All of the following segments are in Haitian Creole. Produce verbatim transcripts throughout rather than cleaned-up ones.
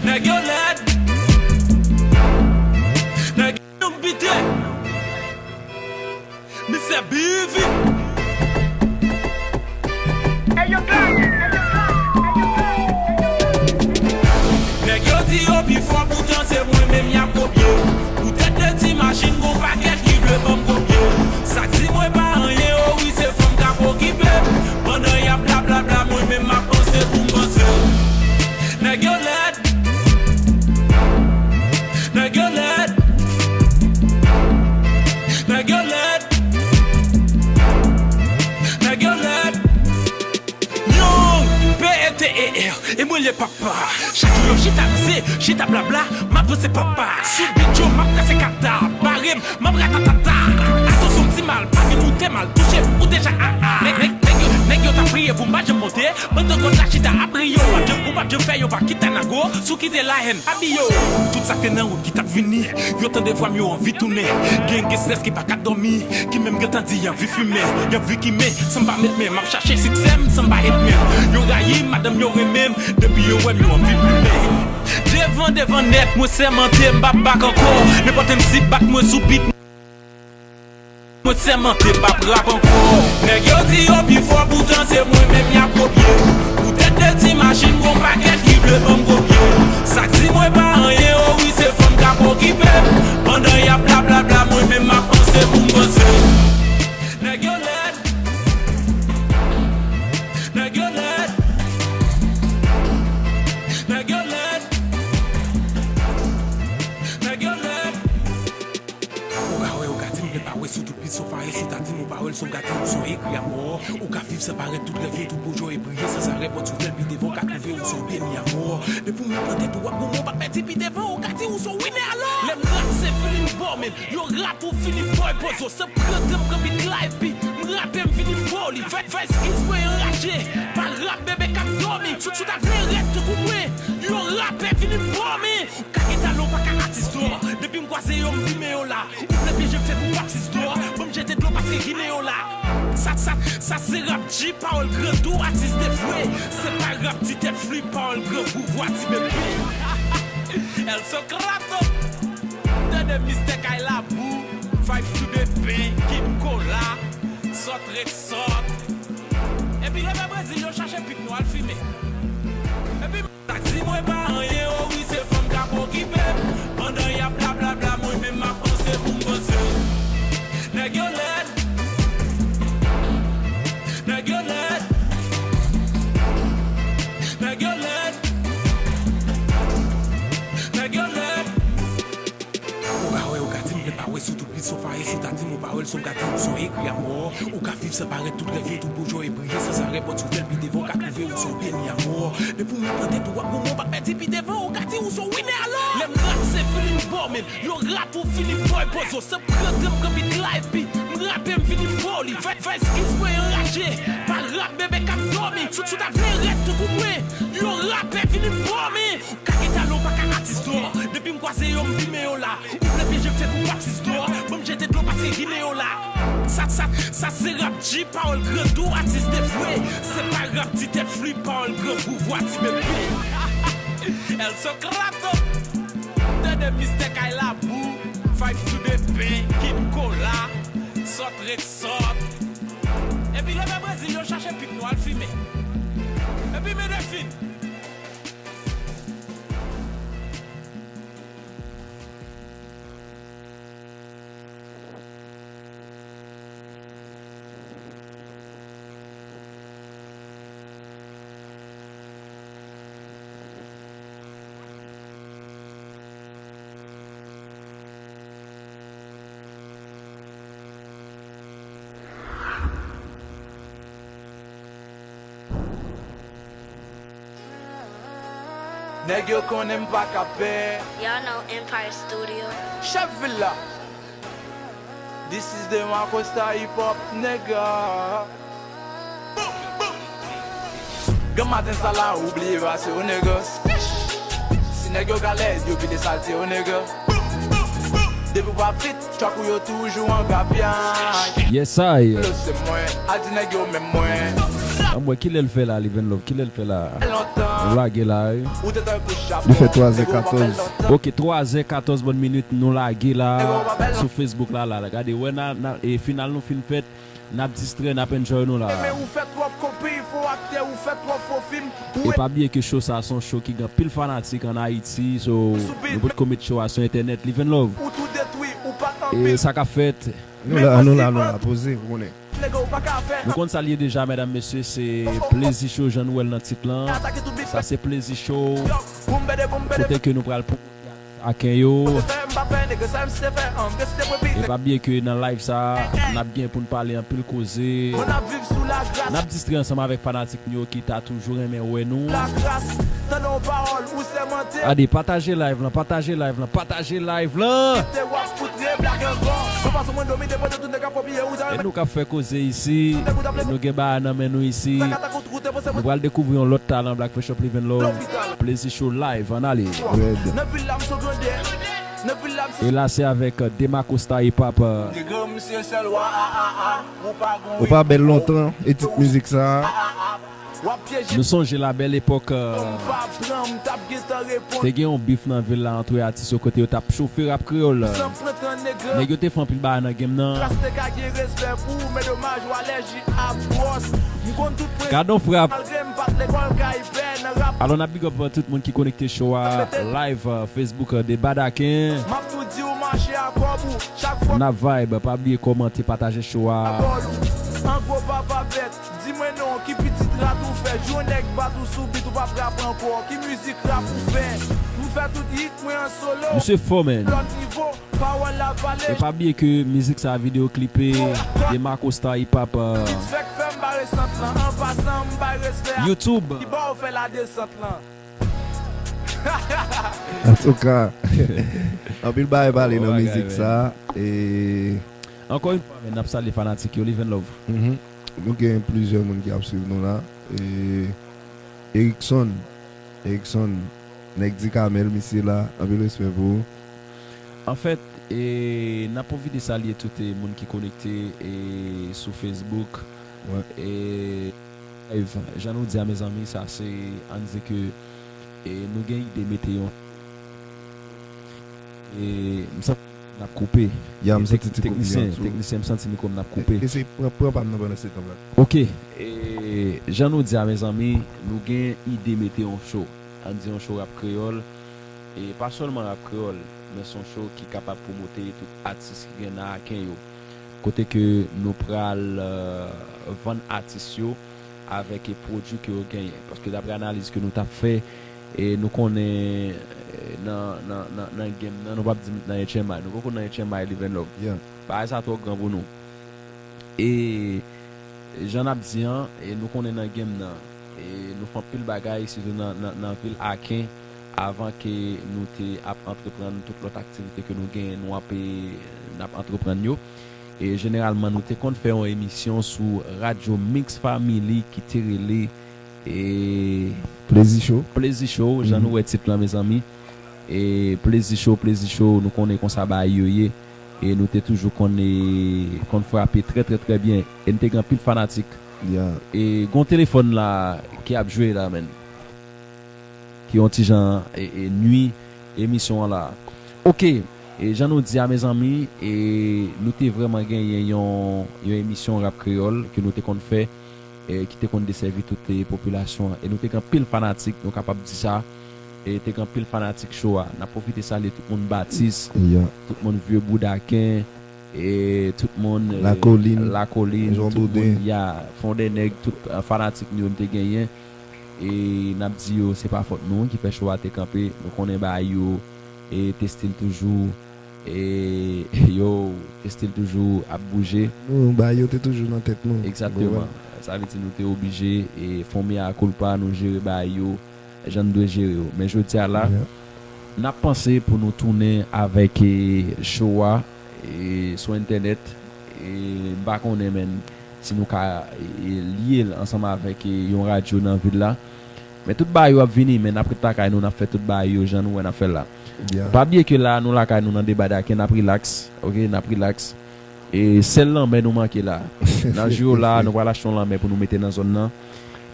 Nèg yo lèd. Nèg yo pite. Misye Bivi. Nèg yo di yo pi fò, poutan se mwen menm y ap kopye. Poutèt de ti machin, gon pakèt ki vle ban m kopye. Sa k di mwen pa anyen, o wi, se fanm k ap okipe m. Pandan y ap blablabla, mwen menm m ap panse pou m panse. Nèg yo lèd. Nèg yo lèd. Nèg yo lèd. Nèg yo lèd. Young, P E T E R, e mwen le papa. Chak jou yo chita ranse, chita blabla, m ap vanse papa. Sou beat yo, m ap kase kata, bare m, m ap ratatata. Atansyon ti mal, pa vin moute mal, touche m, ou deja a a. Nèg, nèg, nèg yo, nèg yo t ap priye pou m pa janm monte. Pandan gòt la chita ap ri yo, ou p ap janm, ou p ap janm fè yo pa kite nago. Si w kite la haine, abi yo. Tout sa k te nan wout ki t ap vini, yo tande vwa m, yo anvi tounen. Gen, gen strès ki pa ka dòmi, ki menm gentan di y anvi fimen, y anvi kimen. San m pa met men, m ap chache siksè m, san m pa et men. Yo rayi m, madanm yo renmen m, depi yo wè m, yo anvi plimen. Devan, devan nèt, mwen sèmante, m p ap bak ankò. Nenpòt M C bat mwen sou beat, mwen sèmante, m p ap rap ankò. Nèg yo di yo pi fò, poutan se mwen menm y ap kopye. Poutèt de ti machin, gon pakèt ki vle ban m kopye. Sa k di mwen pa anyen, o wi, se fanm k ap okipe m. Pandan y ap blablabla, mwen menm m ap panse pou m panse. Nèg yo lèd. Nèg yo lèd. Nèg yo lèd. Nèg yo lèd. Ou ka wè, ou ka di m, men pa wè sou tout pis, ou pa wè sou ta di m, ou pa wè l, sou m ka di ou son egri a mò. Ou ka viv san parèt, tout rèv yo, tout pwojè yo e briye san zarè, bò ti vèl pi devan, ou ka twouve ou son dènye amò. Depi w met nan tèt ou, w ap gon mo, w pa pèdi pi devan, ou ka di ou son winè alò. Lè m rap, se fini m bò, men yo rap ou fini boy pozo, se pran tan m pran beat la, epi m rape, m fini m bo li. Fè, fè eskiz mwen anraje, pa rap bebe k ap dòmi. Si, si w ta vle rèd tankou mwen, yo rape, fini m bo, men. Ka gen talan, w pa ka atis dò. Depi m kwaze yo, m fimen yo la. Ou vle pyeje m, fè kou atis dò. Ban m jete dlo, paske ginen yo la. Sa, sa, sa se rap G, pawòl grandou, atis de vre. Se pa rap ti tèt fli, pawòl grangou, vwa ti bebe. El Socrato. Tande mistè kay labou, vibe tou de pen, Kim Kola, sòt ret sòt. Epi leve Brezil, yo chache pik nou al fimen. Epi sa k di mwen pa anyen, o wi, se fanm k ap okipe m. Pandan y ap blablabla, mwen menm m ap panse pou m panse. Nèg yo lèd. Nèg yo lèd. Nèg yo lèd. Nèg yo lèd. Ou ka wè, ou ka di m, men pa wè sou tout pis, ou pa wè sou ta di m, ou pa wè l, sou m ka di ou son egri a mò. Ou ka viv san parèt, tout rèv yo, tout pwojè yo e briye san zarè, bò ti vèl pi devan, ou ka twouve ou son dènye amò. Depi w met nan tèt ou, w ap gon mo, w pa pèdi pi devan, ou ka di ou son winè alò. Lè m rap, se fini m bò, men yo rap ou fini boy pozo, se pran tan m pran beat la, epi m rape, m fini m bo li. Fè, fè eskiz mwen anraje, pa rap bebe k ap dòmi. Si, si w ta vle rèd tankou mwen, yo rape, fini m bo, men. Ka gen talan, w pa ka atis dò. Depi m kwaze yo, m fimen yo la. Ou vle pyeje m, fè kou atis dò. Ban m jete dlo, paske ginen yo la. Sa, sa, sa se rap G, pawòl grandou, atis de vre. Se pa rap ti tèt fli, pawòl grangou, vwa ti bebe. El Socrato. Tande mistè kay labou, vibe tou de pen, Kim Kola, sòt ret sòt. Epi leve Brezil, yo chache pik nou al fimen. Epi men defin. Nèg yo konnen m pa ka pè. Y'all know Empire Studio. Chèf vil la. This is the Makosta hip hop, nigga. Granm maten sa la, ou bliye pase, o nigga. Si nèg yo galèz, yo vide salte, o nigga. Depi w pa fit, track ou yo toujou an gapyay. Yes I. Lo se mwen, al di nèg yo menm mwen. An mwen, kilè l fè la, Liven Love? Kilè l fè la? Nou lage la, wi. Li fè twazè katòz. Ok, twazè katòz bòn minit, nou lage la. Sou Facebook la, la, la. Gade, wè, na, na, e final nou fin fèt. N ap distrè, n ap enjoy nou la. Men ou fè twòp kopi, fo aktè, ou fè twòp fo fim. E pa bliye ke show sa se yon show ki gen anpil fanatik an Ayiti, so nou potko met show a sou entènèt, Liven Love. Ou tou detwi, ou pa anpil. E sa k ap fèt? Nou la, nou la, nou la, poze, ou konnen. Nèg ou pa ka fè. Nou konn sa l ye deja, medam, mesye, se Plezi Show, jan nou wè l nan tit lan. Sa se Plezi Show, kote ke nou pral pou aken yo. E pa bliye ke nan live sa, n ap gen pou n pale anpil koze. N ap distrè ansanm avèk fanatik nou yo ki ta toujou renmen wè nou. Gade, pataje live lan, pataje live lan, pataje live lan. E nou k ap fè koze isi. E nou gen bagay nan men nou isi. Nou pral dekouvri yon lòt talan Black Fresh Up Liven Love. Plezi Show live, ann ale. E la se avèk Dema Costa Hip Hop. Ou pa bèl lontan, e tit mizik sa. Nou sonje la bèl epòk. Te gen yon bif nan vil la antre atis yo kote yo t ap chofe rap kreyòl. Nèg yo te fè anpil bagay nan game nan. Gadon frap. Alò n ap big up tout moun ki konekte show a live Facebook de Badaken. N ap vibe, pa bliye kòmante, pataje show a. Di mwen non, ki pitit rat ou fè? Jou nèg bat ou sou bit ou p ap rap ankò. Ki mizik rap ou fè? M fè tout hit mwen an solo. Misye fò, man. Lòt nivo, pawòl la pale. E pa bliye ke mizik sa videyo klipe de Marco Star Hip Hop. Bit fèk fè m bare sant lan. An pasan, m bay respè a YouTube. Ki ba w fè la desant lan. Antouka, anpil bagay pale nan mizik sa. E Ankò yon fwa, men n ap salye fanatik yo, Liven Love. Nou gen plizyè moun ki ap swiv nou la. E Erickson, Erickson, nèg di Kamèl, misye la, anpil respè pou ou. Anfèt, e, n ap pwofite salye tout e, moun ki konekte e, sou Facebook. E live, jan nou di a, mezanmi, sa se, ann di ke e, nou gen ide mete yon e, m santi n ap koupe. Ya, m santi ti koupe. Teknisyen, teknisyen, m santi mikwo m n ap koupe. Eseye pran, pran pa m nan pandan se tan la. Ok. E, jan nou di a, mezanmi, nou gen ide mete yon show. Ann di yon show rap kreyòl. E pa sèlman rap kreyòl, men se yon show ki kapab pwomote tout atis ki gen nan Aken yo. Kote ke nou pral vann atis yo avèk e pwodui ke yo genyen. Paske daprè analiz ke nou t ap fè, e nou konnen e, nan, nan, nan, nan game nan, nou p ap di m t nan H M I. Nou poko nan H M I, Liven Love. Bagay sa twò gran pou nou. E jan n ap di an, e nou konnen nan game nan, e nou fè anpil bagay, sitou nan, nan, nan vil Aken, avan ke nou te ap antreprann tout lòt aktivite ke nou genyen, nou ap, e, n ap antreprann yo. E jeneralman, nou te konn fè yon emisyon sou Radyo Mix Family ki te rele e, Plezi Show. Plezi Show, jan nou wè tit lan, mezanmi. E Plezi Show, Plezi Show, nou konnen konsa bagay yo ye. E nou te toujou konn, e, konn frape trè, trè, trè byen. E n te gen anpil fanatik. E gon telefòn la ki ap jwe la, menn. Ki yon ti jan e, e, nwi emisyon an la. Ok, e jan nou di a, mezanmi, e nou te vrèman genyen yon, yon emisyon rap kreyòl ke nou te konn fè, e ki te konn desèvi tout e, popilasyon an. E nou te gen anpil fanatik, nou kapab di sa. E te gen anpil fanatik show a. N ap pwofite salye tout moun Batis, tout moun Vye Boudaken, e tout moun e, Lakolin, Lakolin, Jan tout Bouden. Moun, ya, Fondènèg, tout e, fanatik nou yo n te genyen. E n ap di yo se pa fòt nou ki fè show a te kanpe. Nou konnen bagay yo e te still toujou e yo te still toujou ap bouje. Nou, bagay yo te toujou nan tèt nou. Egzakteman. Sa vle di nou te oblije e fè yon mea culpa, nou jere bagay yo jan n dwe jere yo. Men jodi a la, n ap panse pou nou tounen avèk e, show a e, sou entènèt. E, m pa konnen, menn, si nou ka e, e, lye l ansanm avèk e, yon radyo nan vil la. Men tout bagay yo ap vini, men n ap ret lakay nou, n ap fè tout bagay yo jan nou wè n ap fè l la. Pa bliye ke la, nou lakay nou nan Debadaken, n ap rilaks, ok, n ap rilaks. E sèl lanmè nou manke la. Nan jou yo la, nou pral achte yon lanmè pou nou mete nan zòn nan.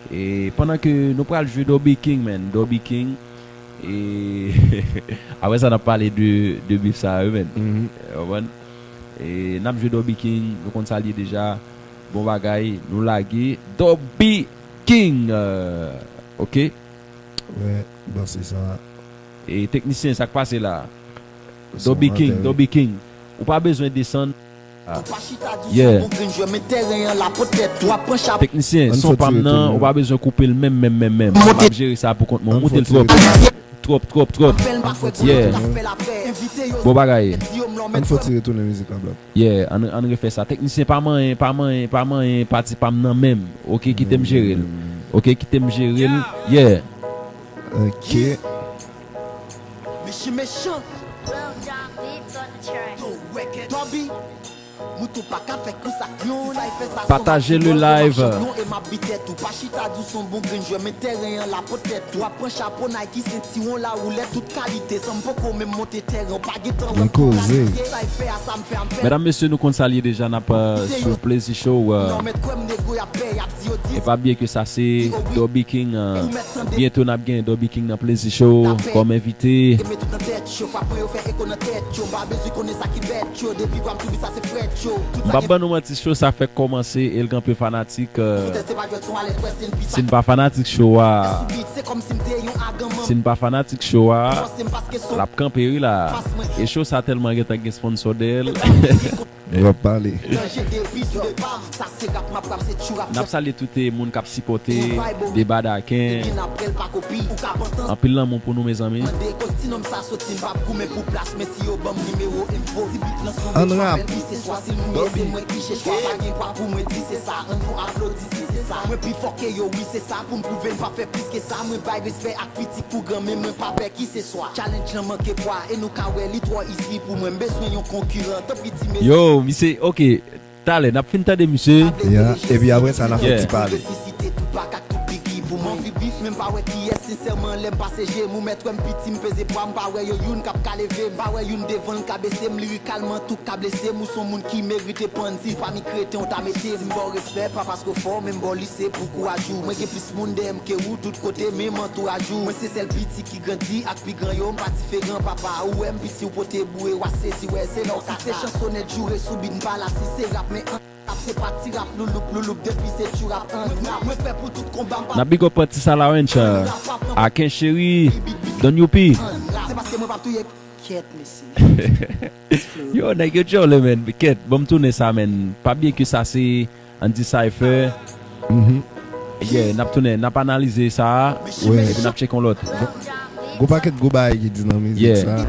E pandan ke nou pral jwe Dobby King, man. Dobby King. E apre sa, n ap pale de, de beef sa yo, man. Ou konprann? E n ap jwe Dobby King, nou konn sa l ye deja. Bon bagay, nou lage Dobby King. Euh, ok. Wè, bon, se sa. E teknisyen, sa k pase la? Dobby King, Dobby King. Ou pa bezwen desann. Yeah. Teknisyen, son pa m nan, ou pa bezwen koupe l menm, menm, menm, menm. M ap jere sa pou kont mwen. Ou moute l twòp. Twòp, twòp, twòp. Yeah. Bon bagay. Ann fè ti retounen mizik la, Blood. Yeah, ann, ann refè sa. Teknisyen, pa manyen, pa manyen, pa manyen pati pa m nan menm. Ok, kite m jere l. Ok, kite m jere l. Yeah. Ok. Mesye mechan. Lil John Beats on the track. Dobby. Mouton pa ka fè kou sa k yon. Si sa y fè sa, Pataje le live. E m ap bite tou. Pa chita di w s on bon grenn jwè, men tèren an la potèt. W ap pran chapo Nike, sentiwon la woulèt, tout kalite. San m poko menm monte tèren, w pa gentan wè m tou kalifye. Sa y fè a, sa m fè a, m fè. Medam, mesye, nou konn sa l ye deja, n ap, euh, sou Plezi Show, euh, Non, mèt kwè m, nego y ap pè, y ap di yo di. E pa bliye ke sa se Dobby King, euh, byento n ap gen Dobby King nan Plezi Show kòm envite. Yo met tout nan tèt yo, fap mwen yo fè eko nan tèt yo. M pa bezwen konnen sa ki bèt yo, depi vwa m sou bit sa se frèt yo. Tout M sa p ap gen ban nou manti, show sa fèk kòmanse e l gen anpil fanatik, euh, Tèste pa jwèt son alèz, wè si n pi sa. Si n pa fanatik show a, Sou bit, se kòm si m te yon aganman. Si n pa fanatik show a, Fòse m paske son l ap kanpe wi la. E show sa tèlman gentan gen sponsor dèyè l. Nou ap pale. Danje depi sou depa m. Sa se rap m ap rap, se tjou rap. N ap salye tout moun k ap sipòte Deba Daken. Byen aprè l pa kopi. Ou ka pantan. Anpil lanmou pou nou, mezanmi. Mande kote ti nonm sa soti, m p ap goumen pou plas, men si yo ban m nimewo enfo. Si bit lan sou bit, m apèl pi se swa, si l mouye se mwen ki chechwa. Pa gen pwa pou mwen di se sa, ann nou aplodi si se sa. Mwen pi fò ke yo, wi se sa, pou m pwouve m p ap fè plis ke sa. Mwen bay respè ak piti kou gran, men mwen pa pè ki se swa. Challenge lan manke pwa, e nou ka wè li twò izi pou mwen. M bezwen yon konkiran, tanpri ti mesye. Yo, misye, ok. Talè, n ap fin tande misye. Ya, epi apre sa, n ap fè ti pale. Resisite Tupac ak tout Biggie pou mwen. Anvi bif, men m pa wè kiyès, sensèman, lè m pase je m, ou mèt wè m piti, m peze pwa, m pa wè yo youn k ap ka leve m, m pa wè youn devan l ka bese m, lirikalman, tou ka blese m, ou s on moun ki merite pann, si l pa mi kreten, ou ta mete m, m ba w respè, pa paske w fò, men m ba w li se pou kouraj ou, mwen gen plis moun dèyè m ke ou, tout kote, menm antouraj ou, mwen se sèl piti ki grandi ak pi gran yo, m pa diferan, papa, ou wè m piti, ou pote boure, w a sezi, wè, se la w ka. Si se chansonèt joure sou bit, m pa la, si se rap, men an. Rap se pa ti rap louloup louloup depi se tjou rap an rap. Mwen prè pou tout konba m pa. N ap big up Tisa Larench, Aken Cheri, Don Youpi. Se paske mwen p ap touye kèt mesye. Yo, nèg yo djòlè, men. Kèt, ban m tounen sa, men. Pa bliye ke sa se Andy Cypher. Yeah, n ap tounen, n ap analize sa. Epi n ap tcheke yon lòt. Gwo pakèt gwo bagay ki di nan mizik sa.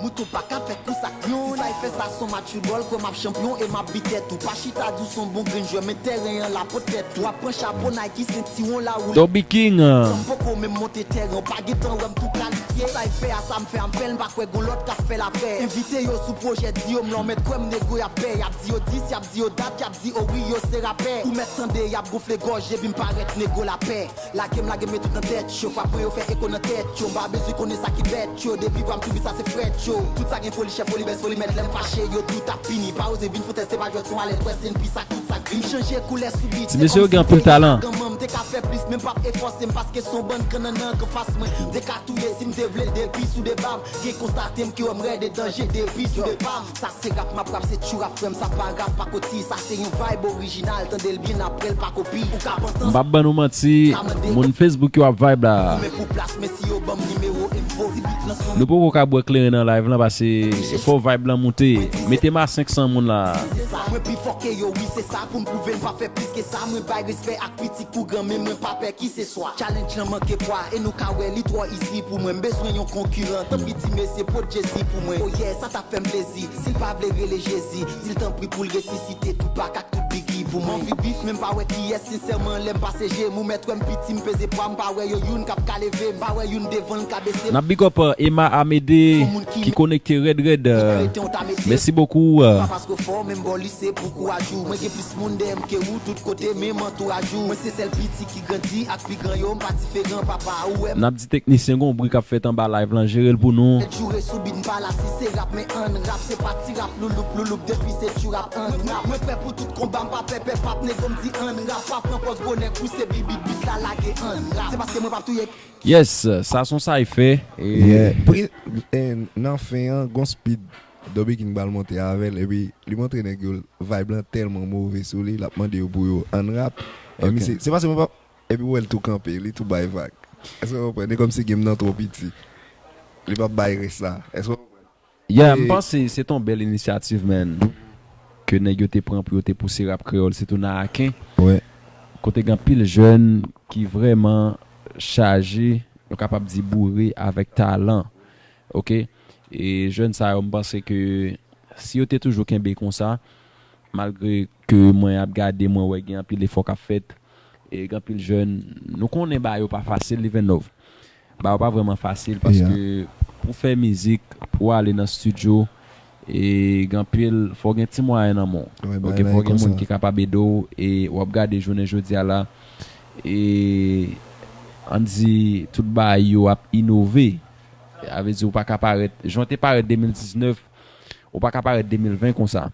Mouton pa ka fè kou sa k yon. Si sa y fè sa s on match foutbòl, kwè m ap chanpyon e m ap bite tou. Pa chita di w s on bon grenn jwè, men tèren an la potèt. W ap pran chapo Nike, sentiwon la woulèt. Dobby King. San m poko menm monte tèren, w pa gentan wè m tou kalifye. Sa y fè a, sa m fè a, m fè l, m pa kwè gon lòt k ap fè l aprè. Envite yo sou pwojè, di yo m lò, mèt kwè m nego y ap pè. Y ap di yo dis, y ap di yo dat, y ap di o wi, yo se rapè. Ou mèt tande, y ap gonfle gòj, epi m parèt nego lapè. Lage m, lage m, met tout nan tèt yo. Frap mwen yo fè eko nan tèt yo. M pa bezwen konnen sa ki bèt yo. Depi vwa m sou bit sa se frèt yo. Tout sa gen foli chèf, foli bèz, foli mèt. Lè m fache yo tout ap pini. Pa oze vin fout, se pa jwèt, s on alèz, wè se n pi sa, tout sa gri. M chanje koulè sou bit. Ti mesye yo gen anpil talan. M te ka fè plis, men m p ap efòse m paske s on bann kannannan k anfas mwen. M te ka touye si m te vle, depi sou depa m. Gen konstate m ki wè m rèd e danje depi sou depa m. Sa se rap m ap rap, se tjou rap frè m, sa pa rap pakoti. Sa se yon vibe orijinal, tande l byen aprè l pa kopi. Ou ka pantan. M p ap ban nou manti, moun Facebook yo ap vibe la. Men pou plas, men si yo ban m nimewo enfo. Si bit lan sou Nou poko ka bwè kleren nan live lan, paske fò vibe lan moute. Mete m a senk san moun la. se sa. Mwen pi fò ke yo, wi se sa. Pou m pwouve m p ap fè plis ke sa. Mwen bay respè ak piti kou gran, men mwen pa pè ki se swa. Challenge lan manke pwa, e nou ka wè li twò izi pou mwen. M bezwen yon konkiran. Tanpri ti mesye, pot Jezi pou mwen. Oh yeah, sa t ap fè m plezi. Si l pa vle rele Jezi, di l tanpri pou l resisite Tupac ak tout Biggie pou mwen. Anvi bif, men m pa wè kiyès, sensèman, lè m pase je m, ou mèt wè m piti, m peze pwa, m pa wè yo youn k ap ka leve m, m pa wè youn devan l ka bese m. N ap big up, euh, Emma Amédée, ki konekte rèd rèd, euh, mèsi bokou, euh. Pa paske w fò, men m ba w li se pou kouraj ou. Mwen gen plis moun dèyè m ke ou, tout kote, menm antouraj ou. Mwen se sèl piti ki grandi ak pi gran yo, m pa diferan, papa, ou wè m. N ap di teknisyen gon bri k ap fèt anba live lan, jere l pou nou. Joure sou bit, m pa la si se rap, men ann rap, se pa ti rap louloup louloup, depi se tjou rap ann rap. Mwen prè pou tout konba. M pa pè pè, p ap nego, m di ann rap, pa pran pòz gwo nèg, ou se bibit, bit la lage, ann rap. Se paske mwen p ap touye. Yes, sa son sa e fè. Yeah. Pri, eh, nan fen an, gon speed Dobby King pral monte avè l, epi li montre nèg yo vibe lan tèlman move sou li, l ap mande yo pou yo ann rap. E misye, se paske mwen p ap, epi w wè l tou kanpe, li tou bay vag. Èske w konprann? E kòmsi game nan twò piti. Li p ap bay rès la. Èske w konprann? Yeah, m panse se t on bèl inisyativ, man, ke nèg yo te pran pou yo te pouse rap kreyòl, sitou nan Aken. Wè. Kote gen anpil jèn ki vrèman chaje, nou kapab di boure avèk talan. Oke? E jèn sa yo, m panse ke si yo te toujou kenbe konsa, malgre ke mwen ap gade, mwen wè gen anpil efò k ap fèt, e gen anpil jèn, nou konnen bagay yo pa fasil, li vennòf. Bagay yo pa vrèman fasil paske pou fè mizik, pou ale nan estidyo, e gen anpil, fò gen ti mwayen nan men w. Oke, fò gen moun ki kapab ede w, e w ap gade jounen jodi a la, e ann di tout bagay yo ap inove. Sa vle di ou pa ka parèt, jan w te parèt de mil diznèf, ou pa ka parèt de mil ven konsa.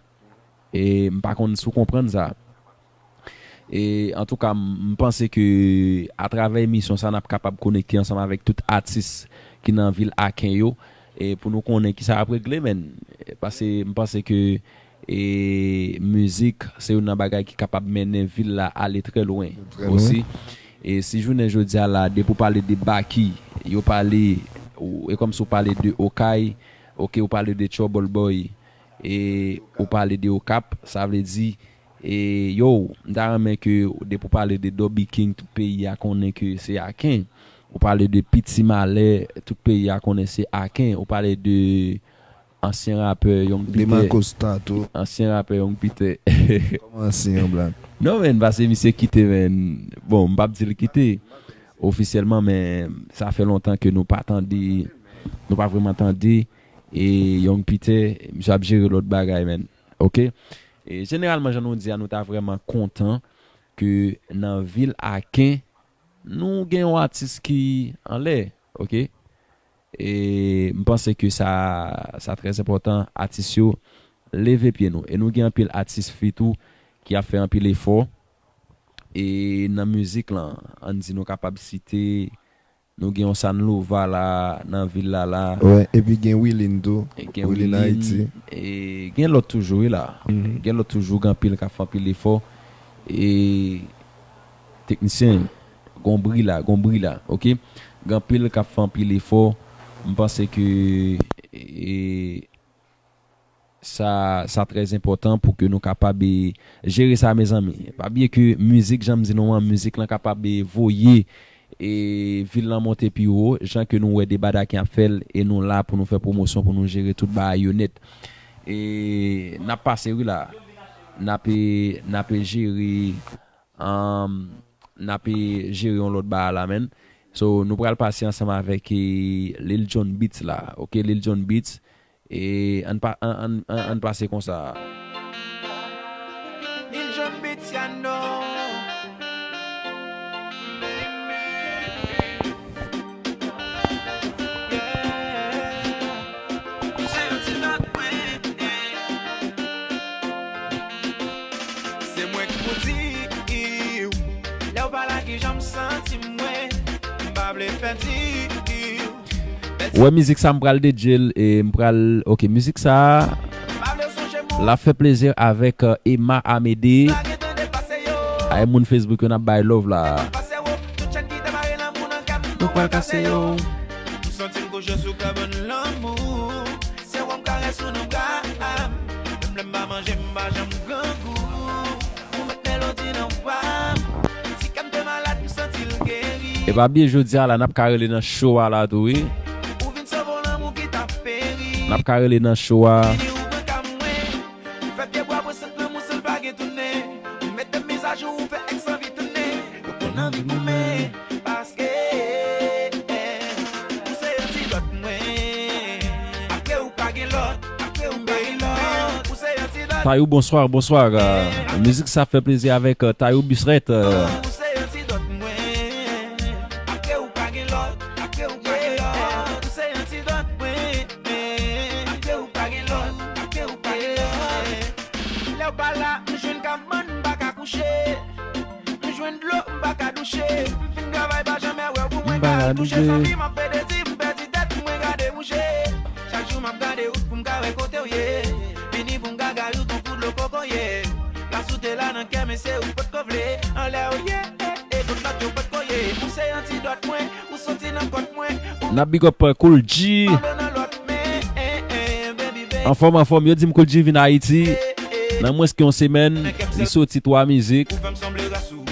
E m pa konn si w konprann sa. E antouka, m, m panse ke atravè emisyon sa, n ap kapab konekte ansanm avèk tout atis ki nan vil Aken yo, e pou nou konnen kisa y ap regle, man. Paske m panse ke, e, mizik se youn nan bagay ki kapab mennen vil la ale trè lwen osi. E si jounen jodi a la, depi w pale de Baky, yo pale, ou, e kòmsi w pale de Okay, oke, ou pale de Trouble Boy, e ou pale de Okap, sa vle di, e yo, m ta renmen ke depi w pale de Dobby King, tout peyi a konnen ke se Aken. Ou pale de Piti Malè, tout peyi a konnen se Aken. Ou pale de ansyen rapè Young Peter. Demarco Stato. Ansyen rapè Young Peter. Kòman ansyen an, Black? Non, men, paske misye kite, men. Bon, m p ap di l kite ofisyèlman, men sa fè lontan ke nou pa tande, nou pa vrèman tande, e Young Peter, misye ap jere lòt bagay, men. Oke? E jeneralman, jan nou di a, nou ta vrèman kontan ke nan vil Aken, nou gen yon atis ki anlè, oke? E m panse ke sa, sa trè enpòtan, atis yo, leve pye nou. E nou gen anpil atis fi tou ki ap fè anpil efò. E nan mizik lan, ann di nou kapab site, nou gen yon Sanlova la, nan vil la la. Wè, epi gen Wilin tou. E gen Wilin, Ayiti. E gen lòt toujou, wi la. Gen lòt toujou, gen anpil k ap fè anpil efò. E teknisyen, gon bri la, gon bri la, oke? Gen anpil k ap fè anpil efò. M panse ke, e, sa, sa trè enpòtan pou ke nou kapab, e, jere sa, mezanmi. Pa bliye ke mizik, jan m di nou an, mizik lan kapab, e, voye, e, vil lan monte pi wo, jan ke nou wè Debadaken ap fè l, e nou la pou nou fè pwomosyon, pou nou jere tout bagay yo nèt. E n ap pase, wi la. N ap, e, n ap, e, jere, um, n ap, e, jere yon lòt bagay la, man. So, nou pral pase ansanm avèk, e, Lil Jon Beats la. Oke, Lil Jon Beats. E ann pa, ann, ann, ann, ann pase konsa. Lil Jon Beats, ya know. Se mwen ki pou di w, lè w pa la, kijan m santi mwen, m pa vle pèdi w. Wè, mizik sa m pral dedye l, e m pral, oke, mizik sa la fè plezi avèk, euh, Emma Amédée. Ay, moun Facebook yo n ap bay love la. Nou pral kase yo. M santi m kouche sou kabann lanmou. Se ou m karese nan bra m. Menm lè m pa manje, m pa janm grangou. Ou met melodi nan vwa m. Si kè m te malad, m santi l geri. E pa bliye jodi a la, n ap ka rele nan show a la tou, wi. Ou vin sove yon lanmou ki t ap peri. N ap ka rele nan show a. Vini ou pran ka mwen. Ou fè pye bwa pran sant lanmou san l pa gen tounen. Ou met de mizajou, ou fè èks anvi tounen. Yo konn anvi goumen. Paske ou se yon ti dòt mwen. Apre ou pa gen lòt. Apre ou pa gen lòt. Ou se yon ti dòt. Tayou, bonsoir, bonsoir. Euh, mizik sa fè plezi avèk, euh, Tayou Bisrèt, euh. Ou se yon ti dòt mwen. Apre ou pa gen lòt. Apre ou pa gen lòt. Ou se yon ti dòt mwen. Apre ou pa gen lòt. Apre ou pa gen lòt. Lè w pa la, m jwenn kabann. Touche fanmi m ap pede di m pèdi tèt mwen gade mouche. Chak jou m ap gade wout pou m ka wè kote w ye. Vini pou m gagay ou tankou dlo kokoye. Plas ou te la nan kè men se ou potko vle. Anlè w ye, e, e, kot lòt yo potko ye. Ou se antidòt mwen, ou soti nan kòt mwen. N ap big up, uh, Cool G. Pablo nan lòt men, eh, eh, baby, baby. Anfòm, anfòm, yo di m Cool G vin Ayiti. Nan mwens ke yon semèn, li soti twa mizik. Ou fè m sanble ras ou.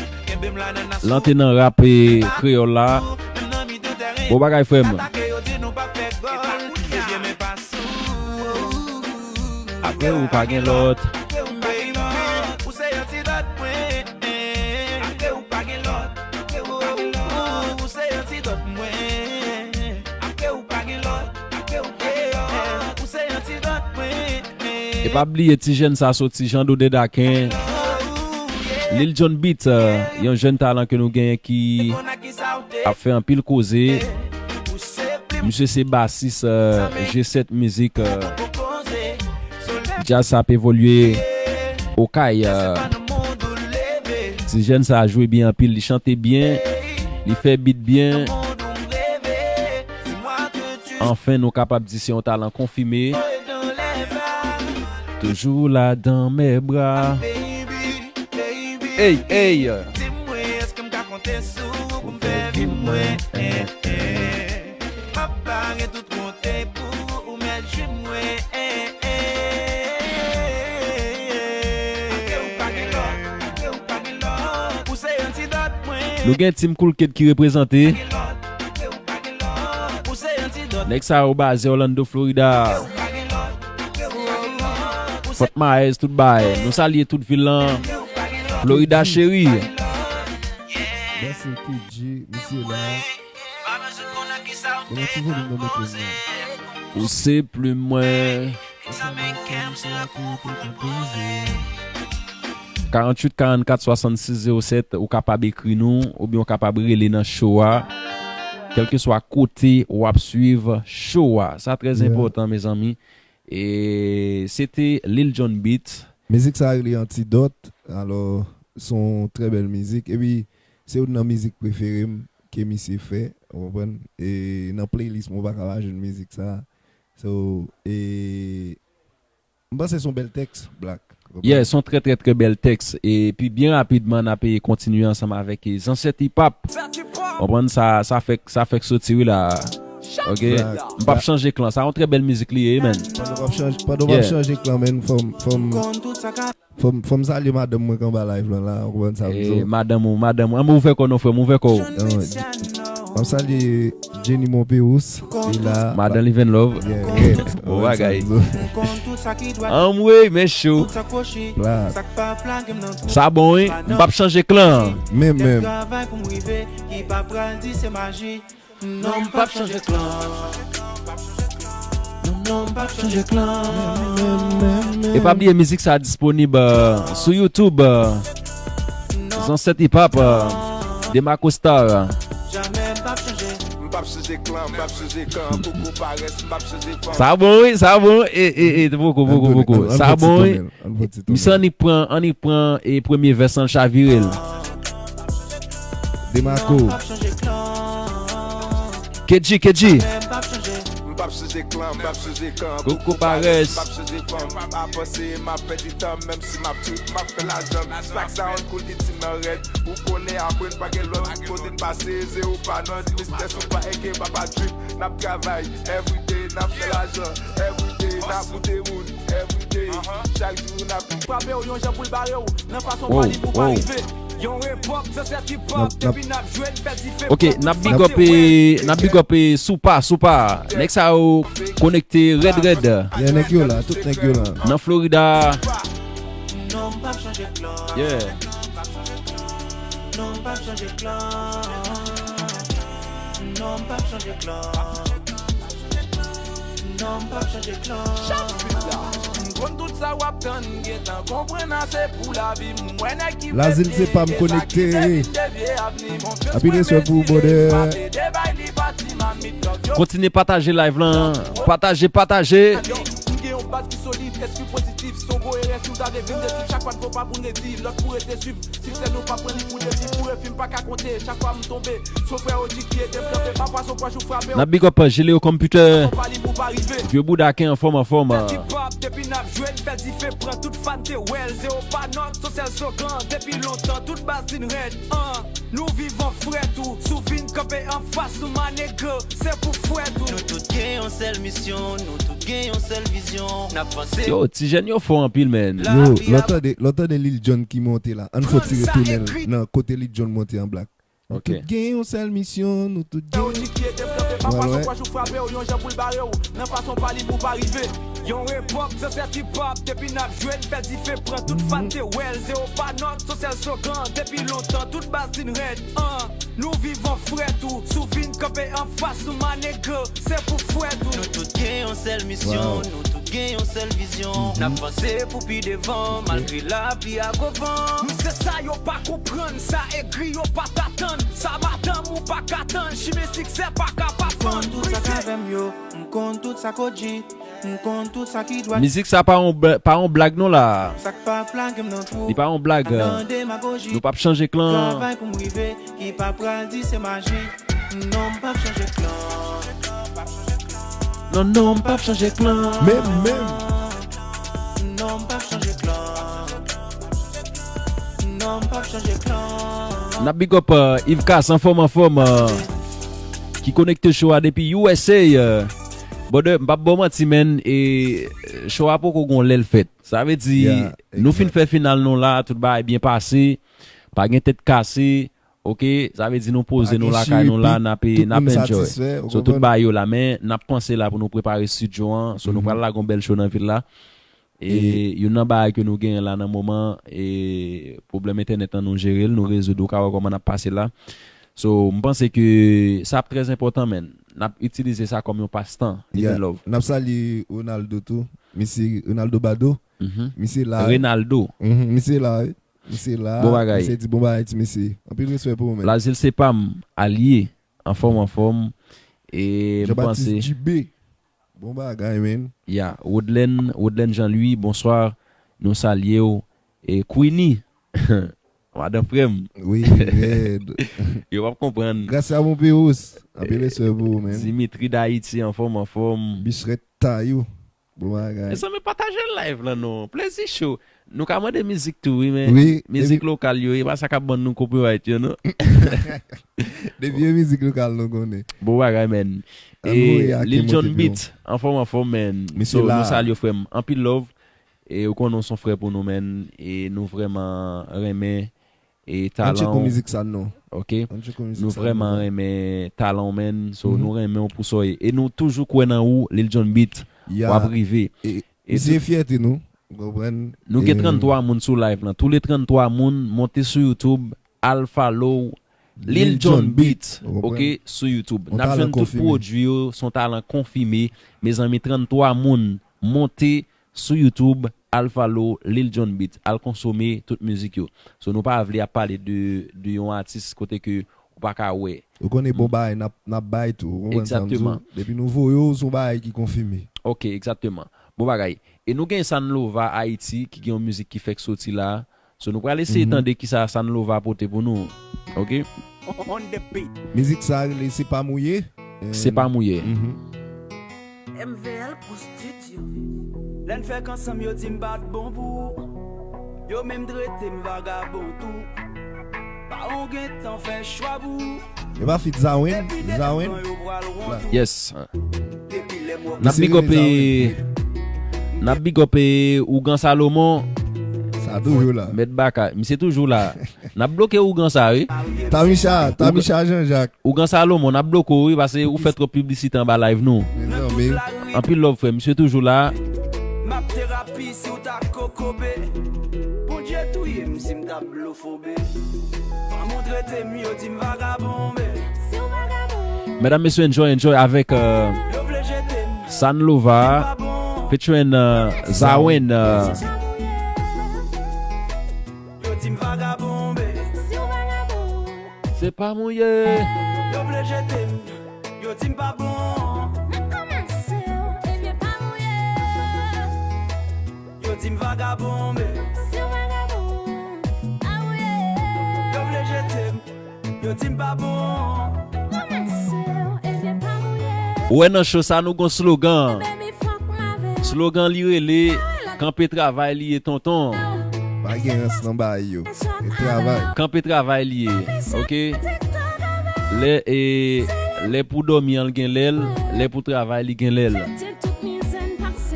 Lan te nan rap, e, kreyòl la. Bon bagay, frè m. Apre ou pa gen lòt. E pa bliye ti jèn sa soti Jan Dodè Daken. Lil John Beat, euh, yon jèn talan ke nou genyen ki ap fè anpil koze. Misye se basis, euh, G sèt Mizik, euh, djaz sa ap evolye Okay, euh, ti jèn sa jwe byen anpil, li chante byen, li fè beat byen. Anfen, nou kapab di se yon talan konfime. Toujou la dans mes bras. Ey, ey. Di mwen, èske m ka konte sou ou pou m fè vi mwen? Eh, eh. M ap pare tout konte pou ou, men jwi mwen. Eh, eh. Apre ou pa gen lòt, apre ou pa gen lòt. Ou se antidòt mwen. Nou gen Team Cool Kid ki reprezante. Nèg sa yo baze Orlando, Florida. Fort Myers, tout bay. Nou salye tout vil lan. Florida cheri. Mèsi K G, misye la. Bon, ti volim nan mete m nan. Ou se plim mwen. Karanntuit karannkat swasannsis zewo sèt, ou kapab ekri nou, oubyen ou kapab rele nan show a. Kèlkeswa kote w ap swiv show a. Sa trè enpòtan, mezanmi. E se te Lil John Beat. Mizik sa rele Antidòt. Alò, se yon trè bèl mizik. Epi, se youn nan mizik prefere m ke misye fè, ou konprann? E nan playlist mwen, ou pa ka pa jwenn mizik sa. So, e, m panse se yon bèl tèks, Black. Ou konprann? Yeah, se yon trè, trè, trè bèl tèks. Epi byen rapidman, n ap kontinye ansanm avèk, e, Zansèt Hip Hop. Ou konprann sa, sa fèk, sa fèk soti, wi, la. Ok? M p ap chanje klan. Sa yon trè bèl mizik li ye, man. Pandan w ap chanje, pandan w ap chanje klan, man, fò m, fò m, fò m, fò m salye madanm mwen k anba live lan la, ou konprann sa m di w? Madanm ou, madanm ou. Ann, ouvè kò w non, frè m, ouvè kò w. M ap salye Jenny Monperus, li la. Madan Liven Love. Yeah, yeah. Bon bagay. Anmwey, men cho. Sa bon, wi. M p ap chanje klan. Menm, menm. Non, m p ap chanje klan. Non, non, m p ap chanje klan. E pa bliye mizik sa disponib, euh, sou YouTube, euh, Zansèt Hip Hop, euh, Demarco Star. M p ap chanje klan, m p ap chanje kan, koko parès, m p ap chanje fanm. Sa bon, wi, sa bon. E, e, e, poko, poko, poko. Sa bon, wi. Misye annik pran, annik pran, e, premye vès lan, l chavire l. Demarco. K G, K G. M p ap chanje klan, m p ap chanje kan. Koko parès. M p ap chanje fanm. M ap avanse, m ap pèdi tan, menm si m ap trip, m ap fè lajan. Black Sound, Cool Kid, Team nan rèd. Ou konnen apre n pa gen lòt kote n pase. Zewo pa nòt, Mister Soupa, A K A Papa Drip. N ap travay, everyday, n ap fè lajan. Everyday, n ap moute moun. Everyday, chak jou n ap frape w yon jan pou l bare w nan fason pa li pou pa rive. Yon repòk, Zansèt Hip Hop, depi n ap jwe, n fè dife. Ok, n ap big up, e, n ap big up, e, Soupa, Soupa. Nèg sa yo konekte rèd, rèd. Yeah, nèg yo la, tout nèg yo la. Nan Florida. Yeah. Non, m p ap chanje klan. Non, m p ap chanje klan. Chak fil la, m konn tout sa w ap tann, gentan konprann ase pou lavi m. M wè nèg ki Lazil se pa m konekte. Api respè pou ou, brother. Kontinye pataje live lan. Pataje, pataje. M gen yon baz ki solid, espri pozitif, son gwo erè sou Sa devin desi chak fwa n fè yon pa pou n redi. Lòt pou rete swiv. Siksè nou pa pran li pou defi. Pou refi m pa ka konte. Chak fwa m tonbe, se yon frè O G ki ede m kanpe. Pafwa se yon pwòch ou frape. N ap big up Jeleo Computer. Fò pa li pou pa rive. Vye bouda ken anfòm anfòm. Fè ti pop, depi n ap jwe, n fè dife, pran tout fan te wè l. Zewo pa nòt, se yon sèl slogan. Depi lontan, tout baz fin rèd. An, nou viv an frè tou. Si w vin kanpe anfas nou, my nigga, se pou fwèt ou. Nou tout gen yon sèl misyon, nou tout gen yon sèl vizyon. N ap vanse. Yo, ti jèn yo fò anpil, man. Yo, lè w tande, lè w tande Lil Jon ki monte la. Ann fò tire tounen l nan kote Lil Jon monte an black. Nou tout gen yon sèl misyon, nou tout gen. Ou di ki ede m kanpe, pafwa se yon pwòch ou frape, ou yon jan pou l bare w. Nan fason pa li pou pa rive. Yon epòk, se sèt hip hop, depi n ap jwe, n fè dife, pran tout fan te wè l. Zewo pa nòt, se yon sèl slogan, depi lontan, tout baz fin rèd. An, nou viv an frè tou, si w vin kanpe anfas nou, my nigga, se pou fwèt ou. Nou tout gen yon sèl misyon, nou tout gen yon sèl vizyon. N ap vanse pou pi devan, malgre lapli ak gwo van. Wi, se sa yo pa konprann, sa egri yo pa t atann. Sa madanm ou pa ka tann, chimen siksè pa ka pa fann. Konn tout sa k avè m yo, m konn tout sa k O G, m konn tout sa ki dwat. Mizik sa pa yon bl-, pa yon blag non la. Sa k pa plage m nan twou, li pa yon blag. Nan demagoji, nou p ap chanje klan. Travay pou m rive, ki pa pral di se maji. Non, m p ap chanje klan. Non, non, m p ap chanje klan. Menm, menm. Non, m p ap chanje klan. Non, m p ap chanje klan. N ap big up, euh, Yves Cass, anfòm, anfòm, euh, ki konekte show a depi U S A, euh. Brother, m p ap ba w manti, man, e, euh, show a poko gon lè l fèt. Sa vle di, yeah, nou fin fè final nou la, tout bagay byen pase, pa gen tèt kase, ok, sa vle di nou poze nou lakay nou la, n ap, n ap enjoy. So, tout bagay yo la, men n ap panse la pou nou prepare studio an. So, nou pral lage yon bèl show nan vil la. E youn nan bagay ke nou genyen la nan moman, e pwoblèm entènèt lan nou jere l, nou rezoud, ou ka wè kòman n ap pase la. So, m panse ke sa ap trè enpòtan, men n ap itilize sa kòm yon pastan. Even love. N ap salye Ronaldo tou. Mesye Ronaldo Bado. Misye la. Renaldo. Misye la, wi. Misye la, bon bagay. Misye di bon bagay, ti mesye. Anpil respè pou ou, men. Lazil se pa m, alye, anfòm, anfòm. E m panse Jean-Baptiste Dubé. Bon bagay, men. Ya, Rodlen, Rodlen Jean Louis, bonswa. Nou salye w. E Queenie, madan frè m. Wi, rèd. Yo p ap konprann. Gracia Monperos, anpil respè pou ou, men. Dimitri Dayiti, anfòm, anfòm. Bisrèt Tayou. Bon bagay. Mezanmi, pataje live lan non. Plezi show. Nou ka mande mizik tou, wi, men mizik lokal yo, e pa sa k ap ban nou copyright yo, non. Depi e mizik lokal nou konnen. Bon bagay, men. E Lil John Beat, anfòm, anfòm, men. So, nou salye frè m. Anpil love. E ou konnen w se yon frè pou nou, men. E nou vrèman renmen e talan w. Ann tcheke mizik sa non. Ok. Ann tcheke mizik sa non. Nou vrèman renmen talan w, man. So, nou renmen w pou sa w ye. E nou toujou kwè nan ou, Lil John Beat. W ap rive. E misye fyète nou. Ou konprann? Nou gen tranntwa moun sou live lan. Tou le tranntwa moun, monte sou YouTube, al follow Lil John Beat, ok, sou YouTube. N ap jwenn tout pwodui yo, se yon talan konfime. Mezanmi, tranntwa moun, monte sou YouTube, al follow Lil John Beat, al konsome tout mizik yo. So, nou pa vle ap pale de, de yon atis kote ke ou pa ka wè. Ou konnen bon bagay, n ap, n ap bay tou. Ou konprann sa m di w? Egzakteman. Depi nou voye w, se yon bagay ki konfime. Ok, egzakteman. Bon bagay. E nou gen Sanlova Ayiti ki gen yon mizik ki fèk soti la. So, nou pral eseye tande kisa Sanlova pote pou nou. Ok? On the beat. Mizik sa rele Se pa mouye. Se pa mouye. M V L pou studio. Lè n fèk ansanm, yo di m pa t bon pou ou. Yo menm trete m vagabon tou. Pawon gentan fè chwa pou ou. E pa feat Zawen? Zawen? Yes. N ap big up, e, n ap big up, e, Ougan Salomon. Sa toujou la. Mèt Baka, misye toujou la. N ap bloke Ougan sa, wi. Tamisha, Tamisha Jean Jacques. Ougan Salomon, n ap bloke w, wi, paske ou fè twòp piblisite anba live nou. Mezanmi. Anpil love, frè, misye toujou la. M ap terapi si w ta kokobe. Bondye touye m si m ta blofobe. Fanm ou trete m, yo di m vagabon, men. Mesdames, messieurs, enjoy, enjoy avec, euh, Sanlova featuring, euh, Zawen, euh. Yo di m vagabon, men. Se pa mouye. Yo vle jete m. Yo di m pa bon. Nan kòmantè, ebyen pa mouye. Yo di m va Vagabon, men. Si w vagabon, a wi. Yo vle jete m, yo di m pa bon. Kòmanse w, ebyen pa mouye. Ou wè nan cho sa nou gon slogan. Baby, fuck m avè w. Slogan li rele, kanpe travay li ye tonton. Pa gen rans nan bagay yo. E travay. Kanpe travay li ye, oke? Lè, e, lè pou dòmi an l gen lè l, lè pou travay li gen lè l.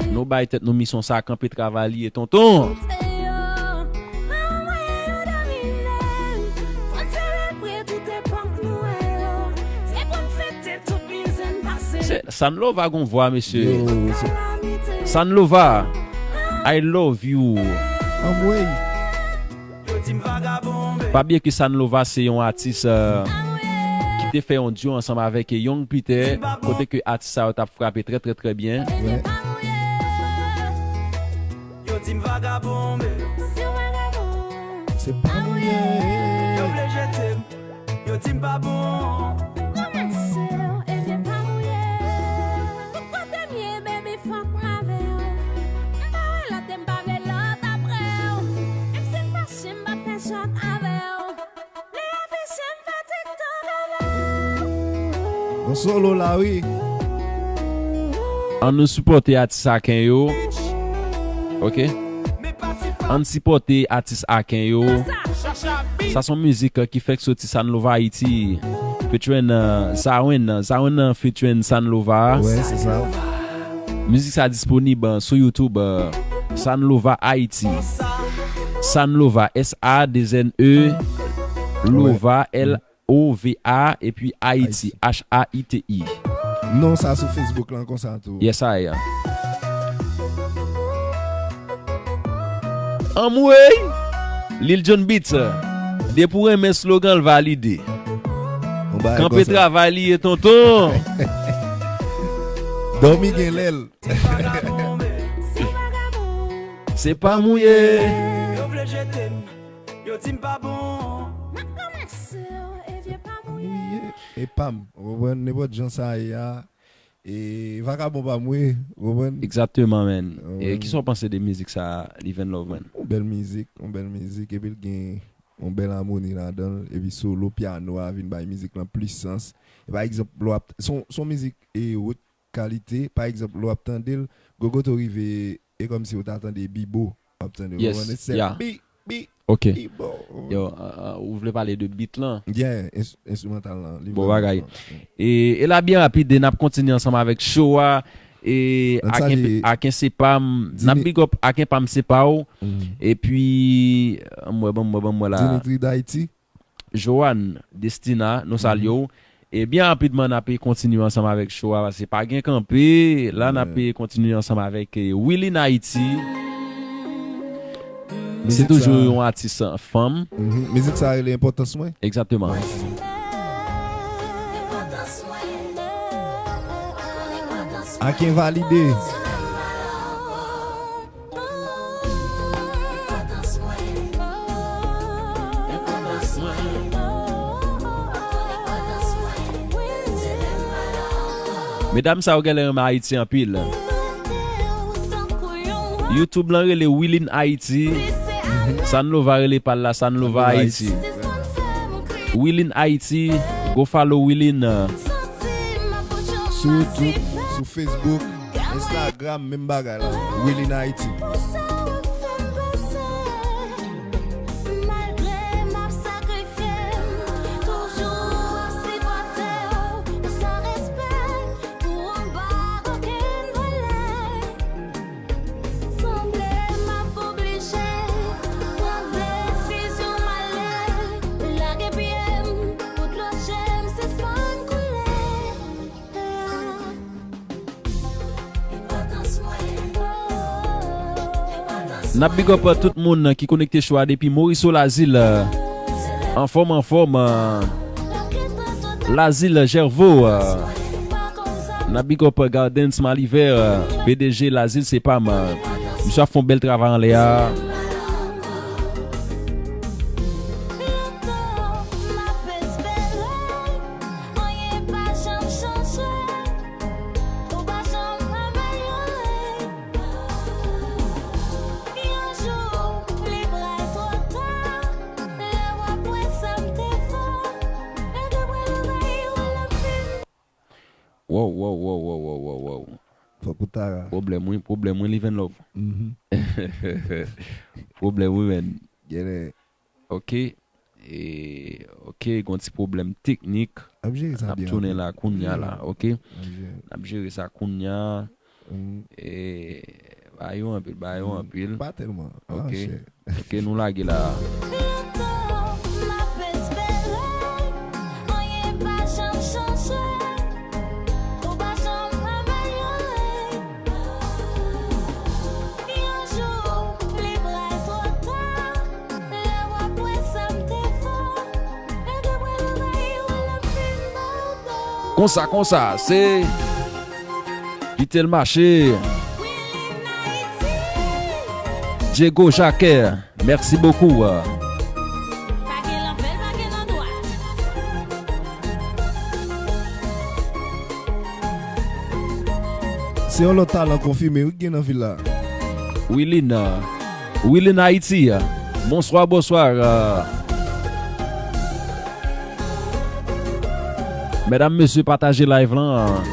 Nou bay tèt nou misyon sa, kanpe travay li ye tonton. Se, Sanlova gon vwa, mesye. Yo, se Sanlova, I love you. Anmwey. Pa bliye ke Sanlova se yon atis, eh, ki te fè yon duo ansanm avèk Young Peter, kote ke atis sa yo t ap frape trè, trè, trè byen. Wè. Yo di m vagabon, men. Se pa mouye. Yo vle jete m. Yo di m pa bon. Kòmanse w, ebyen pa mouye. Tout kote m ye, baby, fuck m avè w. M pa wè lòt e m pa vle lòt apre w. Menm si m fache, m p ap fè chòt avè w. Lè yo fiche m fè TikTok avè w. Bon solo la, wi. Ann nou sipòte atis aken yo. Oke? Ann sipòte atis aken yo. Sa se yon mizik, eh, ki fèk soti Sanlova Haiti. Featuring, eh, Zawen, Zawen, eh, featuring Sanlova. Wè, se sa. Mizik sa disponib, eh, sou YouTube, eh, Sanlova Haiti. Sanlova, S A deux N E, Lova, L O V A, epi Haiti, Haiti. H A I T I. Non sa sou Facebook lan konsa tou. Yes, I. Anmwey! Lil Jon Beats. Depi w renmen slogan l valide. Kanpe travay li ye tonton. Dòmi gen lè l. Se pa mouye. Yo vle jete m. Yo di m pa bon. M ap kòmanse w, ebyen pa mouye. E pa m, ou konprann, nenpòt jan sa ye a, e vagabon pa m wi, ou konprann? Egzakteman, man. E kisa w panse de mizik sa, Live and Love, man? Yon bèl mizik, yon bèl mizik, epi l gen yon bèl amoni ladan l, epi solo pyano a vin bay mizik lan plis sans. E pa egzanp, lè w ap, se yon, se yon mizik e wot kalite. Pa egzanp, lè w ap tande l, Gogoto rive, e kòmsi w ta tande Bibo ap tande l. Yes, yeah. Bi, bi, ok. Bibo. Yo, uh, uh, ou vle pale de beat lan? Yeah, ins-, enstrimantal lan. Bon bagay. E, e la, byen rapid, e n ap kontinye ansanm avèk show a. E Aken, Aken se pa m. N ap big up Aken pa m se pa w. Epi, ann m wè, ban m wè, ban m wè la. Dimitri Daiti. Joanne, Destina, nou salye w. E byen rapidman, n ape kontinye ansanm avèk show a, paske pa gen kanpe. La, n ape kontinye ansanm avèk, eh, Willine Haiti. Se toujou yon atis, eh, fanm. Mizik sa rele Enpòtans Mwen. Egzakteman. Aken valide. Medam sa yo genlè renmen Ayiti anpil. YouTube lan rele Wilin Ayiti. Sanlova rele pa l la Sanlova Ayiti. Wilin Ayiti, go follow Wilin. Sou YouTube, sou Facebook, Instagram, menm bagay la. Wilin Ayiti. Sanble m ap oblije pran desizyon m ale, lage pye m pou dlo je m sispann koule. N ap big up tout moun ki konekte show a depi Moriso Lazil. Anfòm, anfòm. Lazil Gervaux. N ap big up Gardens Maliver, P D G Lazil se pa m. Misye ap fè yon bèl travay anlè a. Oh, wow, wow, wow, wow, wow, wow. Fòk ou ta ra. Pwoblèm, wi, pwoblèm, wi, Live and Love. Mhm. Pwoblèm, wi, men. Genlè. Ok. E, ok, gon ti pwoblèm teknik. N ap jere sa byen. N ap tounen la kounya la, ok? N ap jere sa kounya. E, ba yo anpil, ba yo anpil. Pa tèlman. Ok. Ok, nou lage la. Konsa, konsa, se Kite l mache. Diego Jacquet, merci beaucoup. Se yon lòt talan konfime wi ki gen nan vil la. Wilin, Wilin Ayiti. Bonswa, bonswa. Medam, mesye, pataje live lan.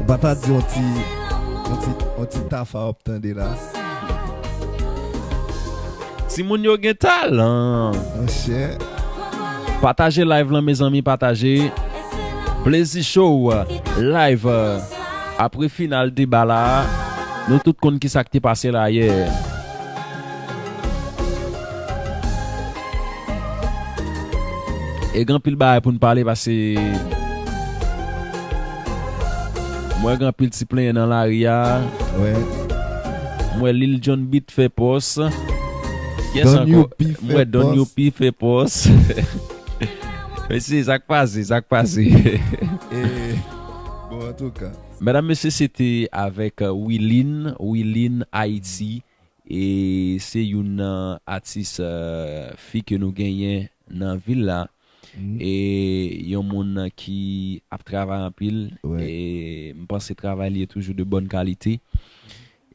Ou pa ta di yon ti, yon ti, yon ti tafa w ap tande la. Timoun yo gen talan. Monchè. Pataje live lan, mezanmi, pataje. Plezi Show, live. Apre final deba la, nou tout konn ki sa k te pase la yè. E gen anpil bagay pou n pale, paske m wè gen anpil ti plenyen nan lari a. Wè. M wè Lil Jon Beat fè pòs. Kiyès ankò? M wè Don Yopi fè pòs. Mesye, sa k pase, sa k pase. E, bon, antouka. Medam, mesye, se te avèk, euh, Wilin, Wilin Ayiti. E se youn nan atis, euh, fi ke nou genyen nan vil la. E yon moun ki ap travay anpil. E m panse travay li yo toujou de bòn kalite.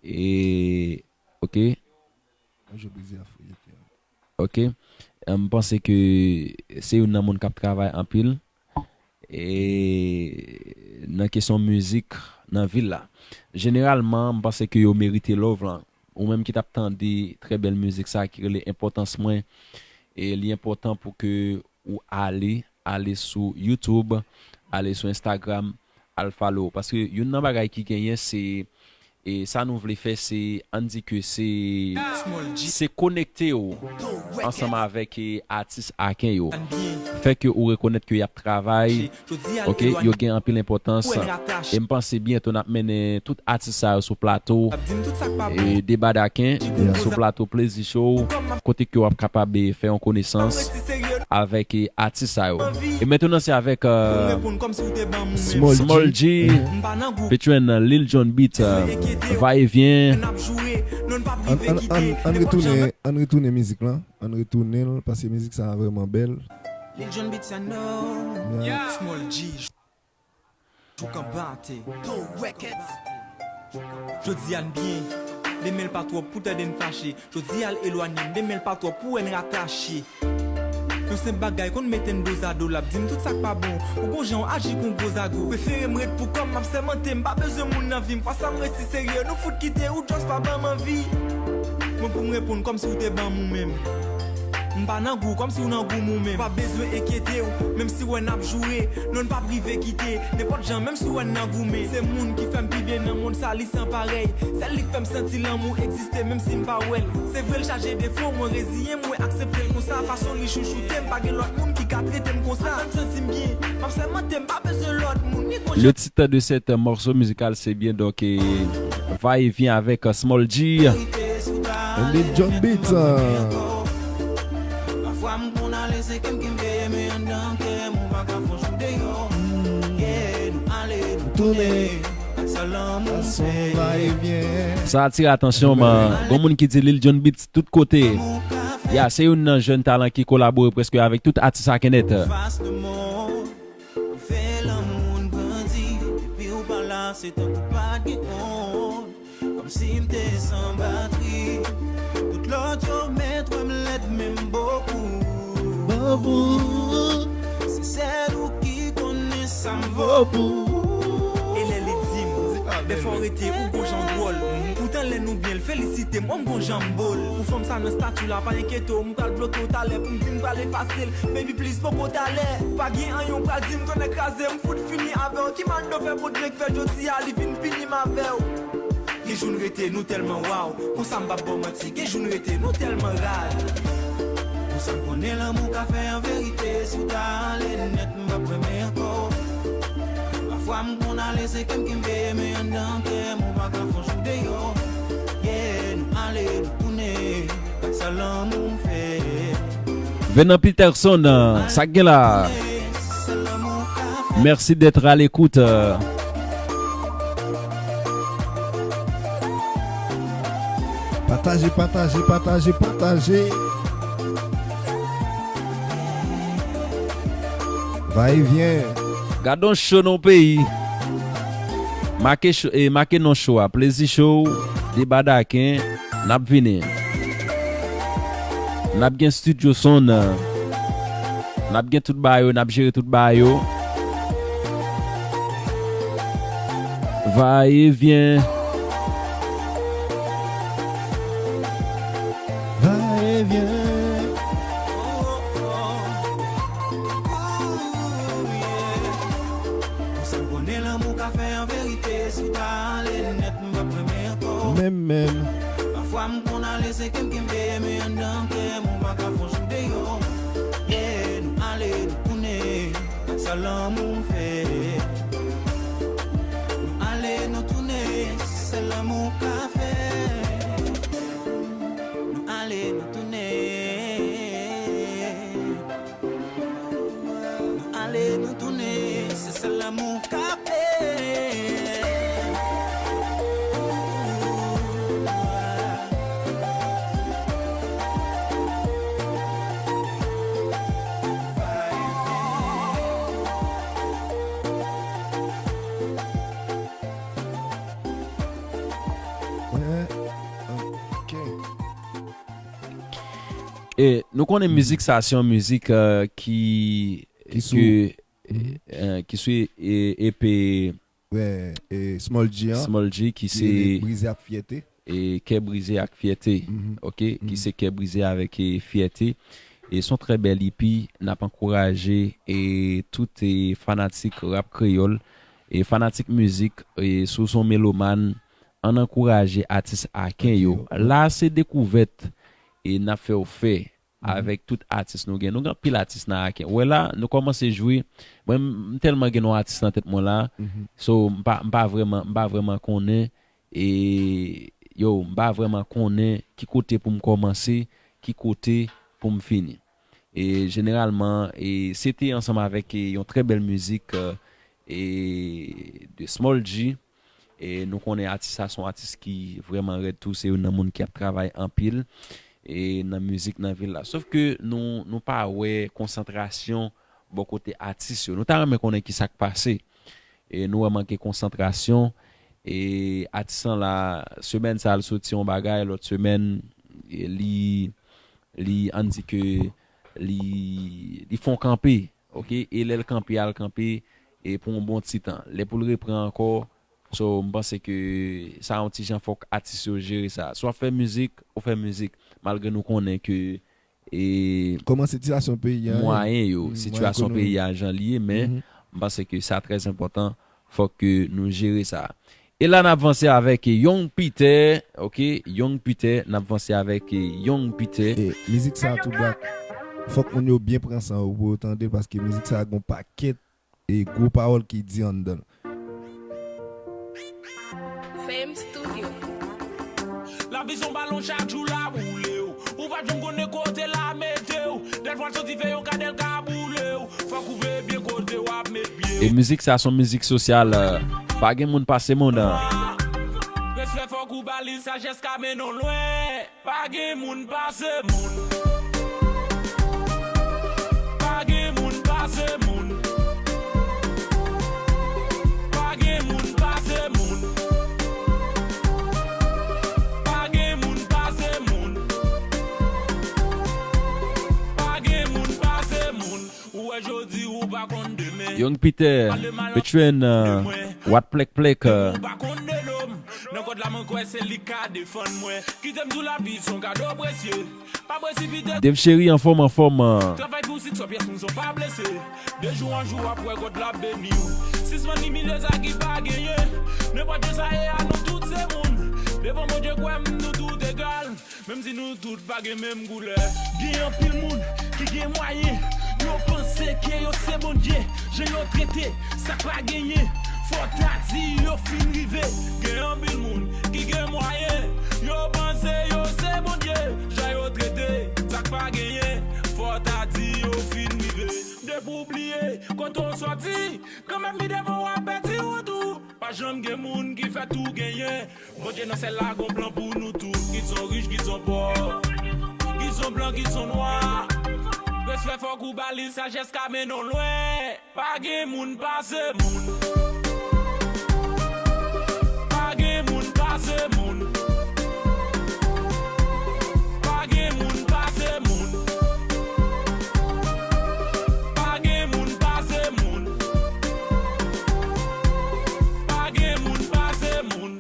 E, ok. Ok. M panse ke se youn nan moun k ap travay anpil. E nan kesyon mizik nan vil la. Jeneralman, m panse ke yo merite love lan. Ou menm ki t ap tande trè bèl mizik sa ki rele Enpòtans Mwen, e li enpòtan pou ke ou ale, ale sou YouTube, ale sou Instagram, al follow. Paske youn nan bagay ki genyen se E sa nou vle fè, se, ann di ke se, se konekte w ansanm avèk, e, atis aken yo. Fè ke ou rekonèt ke y ap travay, ok, yo gen anpil enpòtans. E m panse byento n ap mennen tout atis sa yo sou plato, e, Deba Daken, sou plato Plezi Show, kote ke w ap kapab, e, fè yon konesans avèk, e, atis sa yo. E mentnan se avèk, e, Small G, featuring Lil Jon Beat, va e vyen. Ann retounen, ann retounen mizik lan. Ann retounen l, paske mizik sa a vrèman bèl. Lil Jon Beat, ya no. Small G. Jouk anba atè. Dope Records. Jodi a n byen. Demen l pa twòp pou tande n fache. Jodi a l elwanye m, demen l pa twòp pou wè n ratache. Yon senp bagay konn mete n dozado, l ap di m tout sa k pa bon. Ou gon jan w aji kon gwo zago. Prefere m ret pou kò m, m ap sèmante m pa bezwen moun nan vi m. Fwa sa m resi serye, nou fout kite ou just pa ban m anvi. Mwen pou m reponn kòmsi w te ban m ou menm. M pa nan gou kòmsi w nan gou m ou menm. Pa bezwen enkyete w, menm si w wè n ap joure. Non, n p ap rive kite, nenpòt jan, menm si w wè n nan goumen. Se moun ki fè m pi byen nan mond sa, li san parèy. Sèl li k fè m santi lanmou egziste, menm si m pa wè l. Se vre l chaje defo, mwen reziyen m, mwen aksepte l konsa. Fason li chouchoute m, pa gen lòt moun ki ka trete m konsa. Atann m santi m byen, m ap sèmante m pa bezwen lòt moun. Li gon jan. Le titre de cette morceau musical, c'est bien, donc, eh, Va e vyen avèk, euh, Small G. Lil Jon Beat. Pafwa m konn ale se kè m kenbe, men anndan kè m ou pa ka fè yon jou deyò. Yeah, nou ale, nou tounen. Ak sa lanmou fè. Sa va e vyen. Sa atire atansyon m, gon moun ki di Lil Jon Beat tout kote. Ya, se youn nan jèn talan ki kolabore prèske avèk tout atis Akennèt. Fas lemonn, ou fè lanmou n grandi. Depi ou pa la, se tankou pa t gen moun. Kòmsi m te san batri. Tout lòt yo mèt wè m lèd menm bokou. Bokou. Se sèl ou ki konnen sa m vo pou. E lè li di m, dèfwa w rete ou gon jan dwòl. Poutan lè nou byen l felisite m, o m gon jan m bo l. Pou fanm sa nan stati w la, pa enkyete w, m pral bloke w talè pou m di m pral efase l. Baby please poko talè. Pa gen anyen w pral di m, tonnè kraze m, fout fini avè w. Ki mal m fè pou Dye k fè jodi a li vin pini m avè w. Gen jou n rete nou tèlman waw, konsa m p ap ba w manti, gen jou n rete nou tèlman raz. Konsa m konnen lanmou ka fè an verite, si w ta ale nèt m p ap renmen ankò. Pafwa m konn ale se kè m kenbe, men anndan kè m ou pa ka fè yon jou deyò. Yeah, nou ale, nou tounen, ak sa lanmou fè. Venant Peterson, sa k gen la? Merci d'être à l'écoute. Pataje, pataje, pataje, pataje. Va e vyen. Gade yon cho nan yon peyi. Make cho, e make non cho a, Plezi Show, Deba Daken, n ap vini. N ap gen studio sound. N ap gen tout bagay yo, n ap jere tout bagay yo. Va e vyen. Va e vyen. Konsa m konnen lanmou ka fè an verite, si w ta ale nèt m p ap renmen ankò. Menm, menm. Pafwa m konn ale se kè m kenbe, men anndan kè m ou pa ka fè yon jou deyò. Yeah, nou ale, nou tounen, ak sa lanmou fè. Nou ale, nou tounen, se sa lanmou ka fè. Nou ale, nou tounen. Nou ale, nou tounen, se sèl lanmou k ap fè. E nou konnen mizik sa se yon mizik, euh, ki Ki sou- ke, euh, ki sou e- epe Wè, e Small G an. Small G ki Ki rele se Brize ak Fyète. e Kè Brize ak Fyète. Ok, ki se Kè Brize avèk e Fyète. E se yon trè bèl E P, n ap ankouraje e tout e fanatik rap kreyòl e fanatik mizik, e si w se yon melomàn, ann ankouraje atis aken yo. La se dekouvèt e n ap fè w fè avèk tout atis nou gen. Nou gen anpil atis nan aken. Ou wè la, nou kòmanse jwe. Mwen, m tèlman gen yon atis nan tèt mwen la. So, m pa, m pa vrèman, m pa vrèman konnen. E, yo, m pa vrèman konnen ki kote pou m kòmanse, ki kote pou m fini. E, jeneralman, e, se te ansanm avèk, e, yon trè bèl mizik, e, e, de Small G. E nou konnen atis sa se yon atis ki vrèman rèd tou, se youn nan moun ki ap travay anpil e nan mizik nan vil la. Sof ke nou, nou pa wè konsantrasyon bò kote atis yo. Nou ta renmen konnen ki sa k pase. E nou wè manke konsantrasyon. E atis lan la, semèn sa a l soti yon bagay, lòt semèn, e li, li, ann di ke li, li fè yon kanpe. Ok, e lè l kanpe a, l kanpe e pou yon bon ti tan. Lè pou l repran ankò, so, m panse ke sa yon ti jan fòk atis yo jere sa. Si w ap fè mizik, ou fè mizik. Malgre nou konnen ke e Kòman sitiyasyon peyi a ye? Mwayen yo, sitiyasyon peyi a jan li ye, men m panse ke sa trè enpòtan, fòk ke nou jere sa. E la n ap vanse avèk Young Peter, ok, Young Peter, n ap vanse avèk Young Peter. E mizik sa tou Black, fòk moun yo byen pran san yo pou yo tande l, paske mizik sa gon pakèt e gwo pawòl ki di anndan l. Fame Studio. Chak jou la boule w. Ou pa janm konnen kote la mete w. Dèlfwa l soti fè yon kadèl ka boule w. Fòk ou veye byen kote w ap met pye w. E mizik sa se yon mizik sosyal, euh, pa gen moun pase moun. Respè fòk ou ba li, sajès ka mennen w lwen. Pa gen moun pase moun. Pa gen moun pase moun. Pa gen moun pase moun. Pa gen moun pase moun. Pa gen moun pase moun. Ou wè jodi, ou pa konn demen. Young Peter, featuring, euh, Wat Plèk Plèk, euh. Ou pa konn de lòm. Nan God la mwen kwè se li ka defann mwen. Kite m di w lavi se yon kado presye. Pa presipite. Dave Chery anfòm, anfòm, euh. Travay pou siksè, pyès moun san pa blese. De jou an jou w ap wè God la beni w. Sispann imilye sa ki pa genyen. Nenpòt jan sa ye a, nou tout se moun. Devan Bondye kwè m, nou tout egal. Menm si nou tout pa gen menm koulè. Gen anpil moun ki gen mwayen, yo panse ke yo se Bondye. Jan yo trete sa k pa genyen, fò ta di yo fin rive. Gen anpil moun ki gen mwayen, yo panse yo se Bondye. Jan yo trete sa k pa genyen, fò ta di yo fin rive. Depi w bliye kote w sòti, kanmenm li devan w ap pèdi wout ou. Pa janm gen moun ki fè tou genyen. Bondye nan syèl la gon plan pou nou tout. Kit son rich, kit son pòv, kit son blan, kit son nwa. Respè fòk ou ba li, sajès ka mennen w lwen. Pa gen moun pase moun. Pa gen moun pase moun. Pa gen moun pase moun. Pa gen moun pase moun. Pa gen moun pase moun.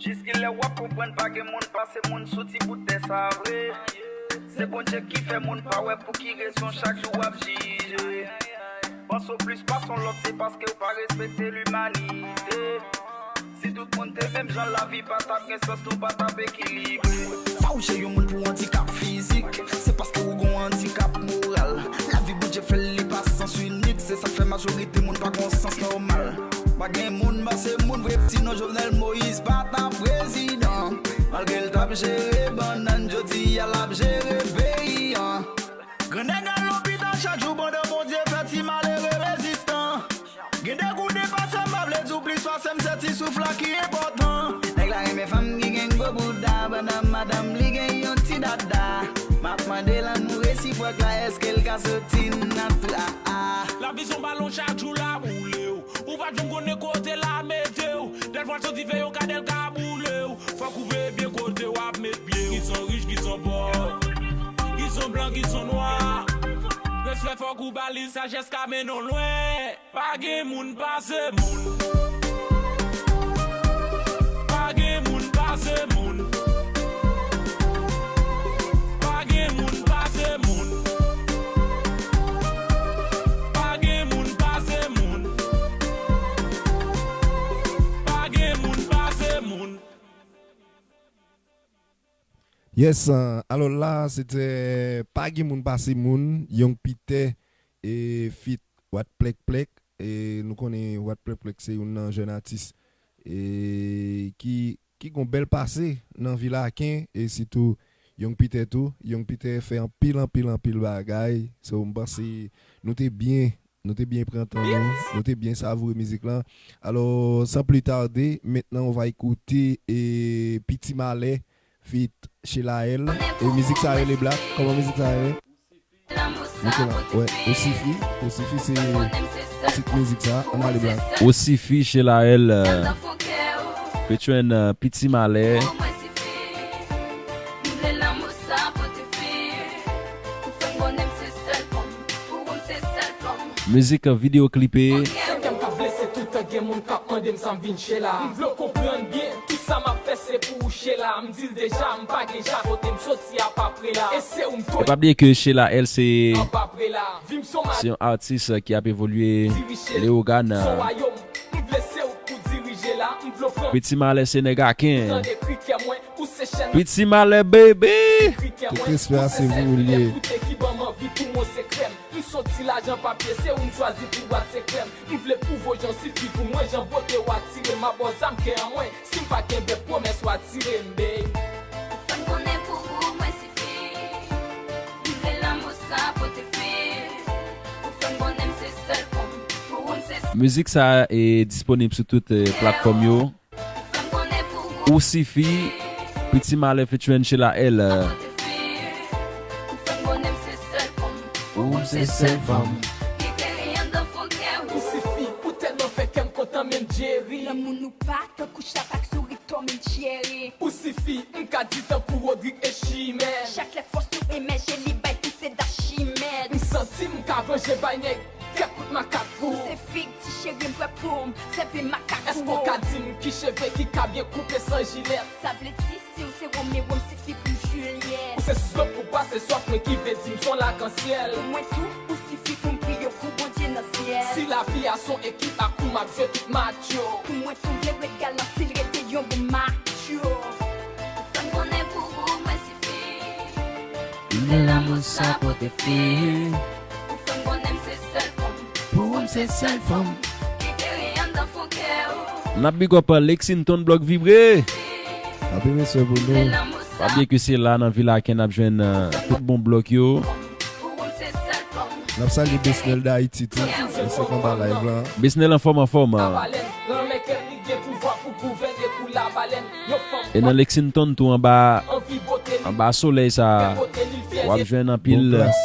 Jiskilè w ap konprann pa gen moun pase moun sou ti bout tè sa vre? Se Bondye ki fè moun, pa wè pou ki rezon chak jou w ap jije. Panse w plis pase yon lòt, se paske w pa respekte limanite. Si tout moun te menm jan, lavi pa t ap gen sans, nou pa t ap ekilibre. Fawouche yon moun pou andikap fizik, se paske ou gon andikap moral. Lavi Bondye fè l, li pa sans inik, se sa k fè majorite moun pa gon sans nòmal. Pa gen moun pase moun vre, sinon Jovenel Moïse pa t ap prezidan. Malgre l t ap jere bannann, jodi a l ap jere peyi an. Grannèg al lopital chak jou pandan Bondye fè ti malere rezistan. Gen de kou depase m pa vle di w plis pase m, se ti souf la ki enpòtan. Nèg la renmen fanm ki gen gwo bouda, pandan madanm li gen yon ti dada. M ap mande lanmou resipwòk la, èske l ka soti nan trou a? Lavi se yon balon, chak jou l ap woule w. Ou pa janm konnen kote l ap mete w. Dèlfwa l soti fè yon kadèl ka boule w. Fòk ou veye byen kote w ap met pye w. Kit son rich, kit son pòv, kit son blan, kit son nwa. Respè fòk ou ba li, sajès ka mennen w lwen. Pa gen moun pase moun. Pa gen moun pase moun. Pa gen moun pase moun. Pa gen moun pase moun. Pa gen moun pase moun. Yes, euh, alò la, se te Pa Gen Moun Pase Moun, Young Peter, e feat Wat Plèk Plèk. E nou konnen Wat Plèk Plèk se youn nan jèn atis, e ki, ki gon bèl pase nan vil Aken, e sitou Young Peter tou. Young Peter fè anpil, anpil, anpil bagay. So, m panse nou te byen, nou te byen pran tan nou, nou te byen savoure mizik lan. Alors, sans plus tarder, maintenant on va écouter, e, Piti Malè feat Sheila L. E mizik sa rele Black. Kòman mizik sa rele? Montre la. Wè, Ou Sifi. Ou Sifi se tit mizik sa. Ann ale, Black. Ou Sifi, Sheila L, euh, featuring, euh, Piti Malè. Mizik videyo klipe. Se kè m k ap blese toutan, gen moun k ap mande m sa m vin Sheila. M vle w konprann byen, tout sa m ap fè se pou ou Sheila. M di l deja, m pa gen ja, kote m soti a pa pre la. E se ou m toujou. E pa bliye ke Sheila L se, se yon atis ki ap evolye Leyogàn. Piti Malè se nèg Aken. Piti Malè, baby. Tout respè a se pou ou l ye. M soti lajan papye, se ou m chwazi pou bwat sekrè m. M vle pwouve w jan w sifi pou mwen, jan bote w atire m, abò zam kè an mwen. Si m pa kenbe pwomès, w atire m, babe. Mizik sa e disponib sou tout eh, platfòm yo. Ou sifi, Piti Malè featuring Sheila L. Ou se sèl fanm. Ou sifi, ou tèlman fè kè m kontan menm Jerry. Lanmou nou pa tankou chat ak sourit Tom and Jerry. Ou sifi, m ka di tankou Rodrigue e Chimène. Chak lè fòs nou emèje, li bay pouse da chimèn. M santi m ka vanje bay nèg kè kout makak pou. Ou se fig ti cheri m prè pou m sèvi makak ou. Èske w ka di m ki cheve ki ka byen koupe san jilèt? Sa vle di si w se Romeo m se fi pou Juliet. Ou se sous dlo pou pase swaf mwen ki vle di m s on lakansyèl. Pou mwen tou, ou sifi pou m priye w pou Bondye nan syèl. Si lavi a s on ekip ak ou m ap jwe tout match yo. Pou mwen tou m vle ret galan si l rete yon bon match yo. Ou fè m konnen pou ou mwen sifi. Men lanmou sa pote fi. Ou fè m konnen m se sèl fanm. Pou ou m se sèl fanm. Ki geri anndan fon kè w. N ap big up Lexington Blòk Vibre. Anpil respè pou nou. Pa bliye ke se la nan Vilaken n ap jwenn eh, tout bon blòk yo. N ap salye Besnel Dayiti tou. Mèsi konba live la. Besnel anfòm anfòm. Labalèn, lanmè kè li gen pouvwa pou gouvène kou labalèn. Yon fanm E nan Lexington tou anba anvi bote li, anba solèy sa bote li l w ap fè jwenn anpil Bon glas.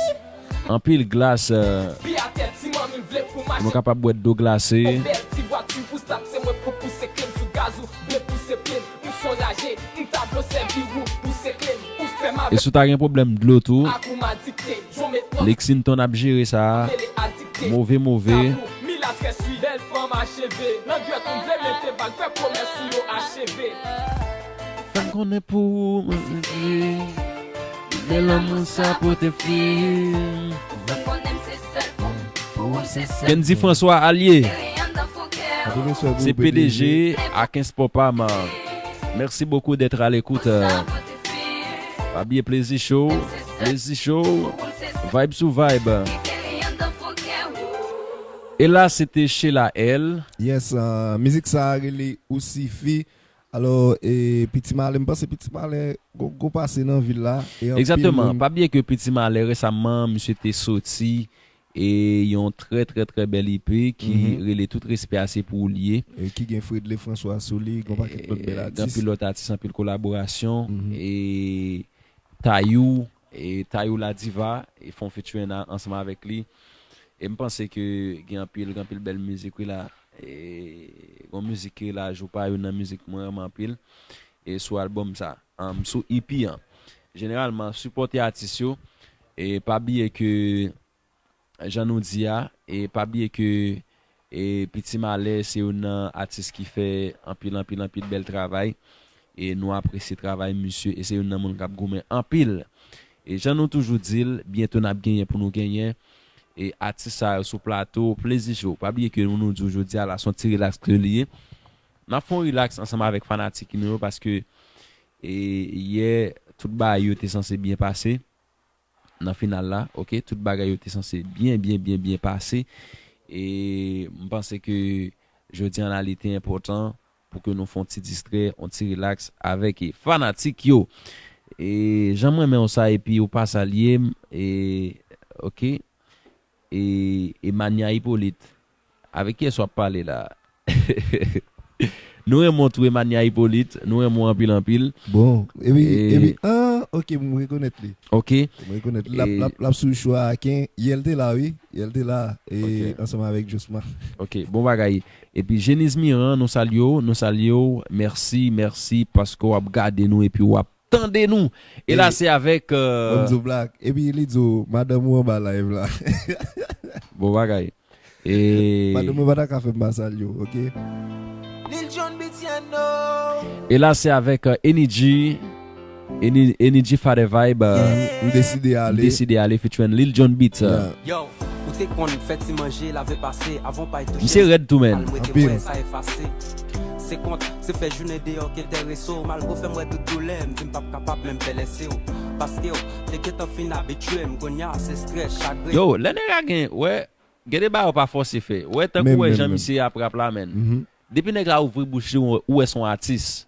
anpil glas eh, pi atè ti manmi l vle pou pou nou mache. Kapab bwè dlo glase. Bèl ti vwati pou stap se mwen pou pouse kle m sou gaz ou vle pouse pye m. M s on raje, m ta vle w sèvi ou pouse kle m. Ou fè m E avèk si w ta gen pwoblèm dlo tou, ak ou m adikte. Jwon met nòt Lexington ap jere sa. mele adikte. Move move. Milatrès wi, bèl fanm acheve. Nan dwèt ou m vle mete bag, fè pwomès ou yo acheve. Fè m konnen pou ou mwen vle. Men lanmou sa pote fi. Fè m konnen m se sèl fanm. Pou ou m se sèl. Kendy François Allié. Geri anndan fon kè w. Anpil respè pou Se ou, P D G Akens Pòpam. Merci beaucoup d'être à l'écoute. euh, Pa bliye Plezi Show. Plezi Show. Vibe sou vibe. Geri anndan fon kè w. E la, se te Sheila L. Yes, uh, mizik sa a rele Ou Sifi. Alò, e, Piti Malè, m panse Piti Malè gwo, gwo pase nan vil la. E anpil Egzakteman. Moun... Pa bliye ke Piti Malè resaman, misye te soti e yon trè, trè, trè bèl E P ki Mhm. rele Tout Respè a se pou ou l ye. E ki gen Fredley François sou li, gon pakèt lòt bèl E, atis. Anpil lòt atis, anpil kolaborasyon. Mhm. E Tayou, e Tayou la Diva, e fè yon featuring a- ansanm avèk li. E m panse ke gen anpil, gen anpil bèl mizik wi la. E gon mizik ki rele Jou Pa, youn nan mizik mwen renmen anpil. E sou albòm sa, um, sou E P an. Jeneralman, sipòte atis yo. E pa bliye ke, jan nou di a, e pa bliye ke e Piti Malè se youn nan atis ki fè anpil, anpil, anpil bèl travay. E nou apresye travay misye. E se youn nan moun k ap goumen anpil. E jan nou toujou di l, byento n ap genyen pou nou genyen. E atis sa yo sou plato, Plezi Show. Pa bliye ke nou, nou di w jodi a la, se yon ti rilaks ke li ye. N ap fè yon rilaks ansanm avèk fanatik nou yo paske e, yè, tout bagay yo te sanse byen pase nan final la, oke? Tout bagay yo te sanse byen, byen, byen, byen pase. E m panse ke jodi an la, li te enpòtan pou ke nou fè yon ti distrè, yon ti rilaks avèk e, fanatik yo. E jan m renmen w sa, epi ou pa salye m, e, oke? E, e Mania Hyppolite. Avèk kiyès w ap pale la? Nou renmen w tou, Emania Hyppolite, nou renmen w anpil, anpil. Bon, epi, E- epi, ah, ok, m rekonèt li. Ok. M rekonèt li. L ap, E- l ap, l ap sou chwa a Ken. Yè l te la, wi. Yè l te la, e, Ok. Ansanm avèk Jossman. Ok, bon bagay. Epi Jeniz Miran, nou salye w, nou salye w. Mèsi, mèsi paske w ap gade nou epi w ap tande nou. E la, E- se avèk, Mwen euh, m di w Black. Epi li di w, madanm ou anba live la. Bon bagay. E Madanm ou pa ta ka fè m pa salye w, ok? Lil Jon Beats, you know. E la, se avèk, euh, Energy, Eni- Energy Father Vibe, euh, M deside m ale. deside ale featuring Lil Jon Beats, euh. Yeah. Yo, ou te konn fè ti manje lave pase avan w pa touche. Misye rèd tou, man. Al mwen te Anpil. Wè sa efase. Se kont, se fè jounen deyò ki enterese w. Malgre w fè m wè dout doulè, m di m p ap kapab menm fè lese w. Paske w te gentan fin abitye m, kounye a se strès, chagren. Yo, lè nèg la gen, wè, gen de bagay ou pa fòse fè. Wè, tankou Menm, wè menm, jan menm. misye ap rap la, man. Mhm. Depi nèg la ouvri bouch li, ou wè s on atis.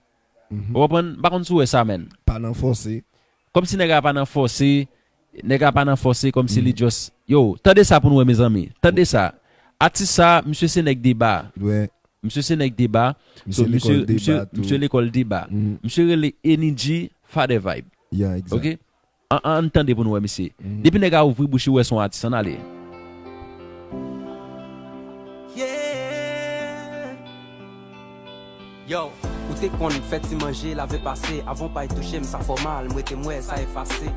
Mhm. Ou konprann? M pa konn si w wè sa, man. Pa nan fòse. Kòmsi nèg la pa nan fòse, nèg la pa nan fòse, kòmsi li just. Yo, tande sa pou nou wè, mezanmi. Tande sa. Atis sa, misye se nèg deba. Misye se nèg deba. So, misye lekòl deba tou. Misye lekòl deba. Misye rele Energy Father Vibe. Yeah, exact. Ok? An, an, ann tande pou nou wè misye. Depi nèg a ouvri bouch li, ou wè se yon atis. Ann ale. Yeah. Yo, ou te konn fè ti manje, lave pase, avan w pay touche m, sa fè w mal, m rete m wè, sa efase.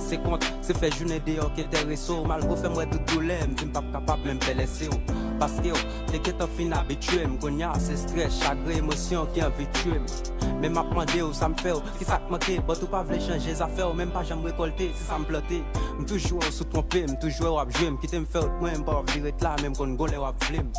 Se kont, se fè jounen deyò k enterese w, malgre w fè m wè tout doulè, m di m p ap kapab, men m pè lèse w. Paske w te gentan fin abitye m, kounye a se estrès, chagren, emosyon ki anvi tiye m. Men m ap mande w, sa m fè w, kisa k manke, but ou pa vle chanje zafè w, men m pa janm rekòlte, se sa m plante. M toujou wè w sou twonpe, m toujou wè w ap jwe m, kite m fè wout mwen, m pa w ap vin ret la, men m konn gon lè w ap vle m.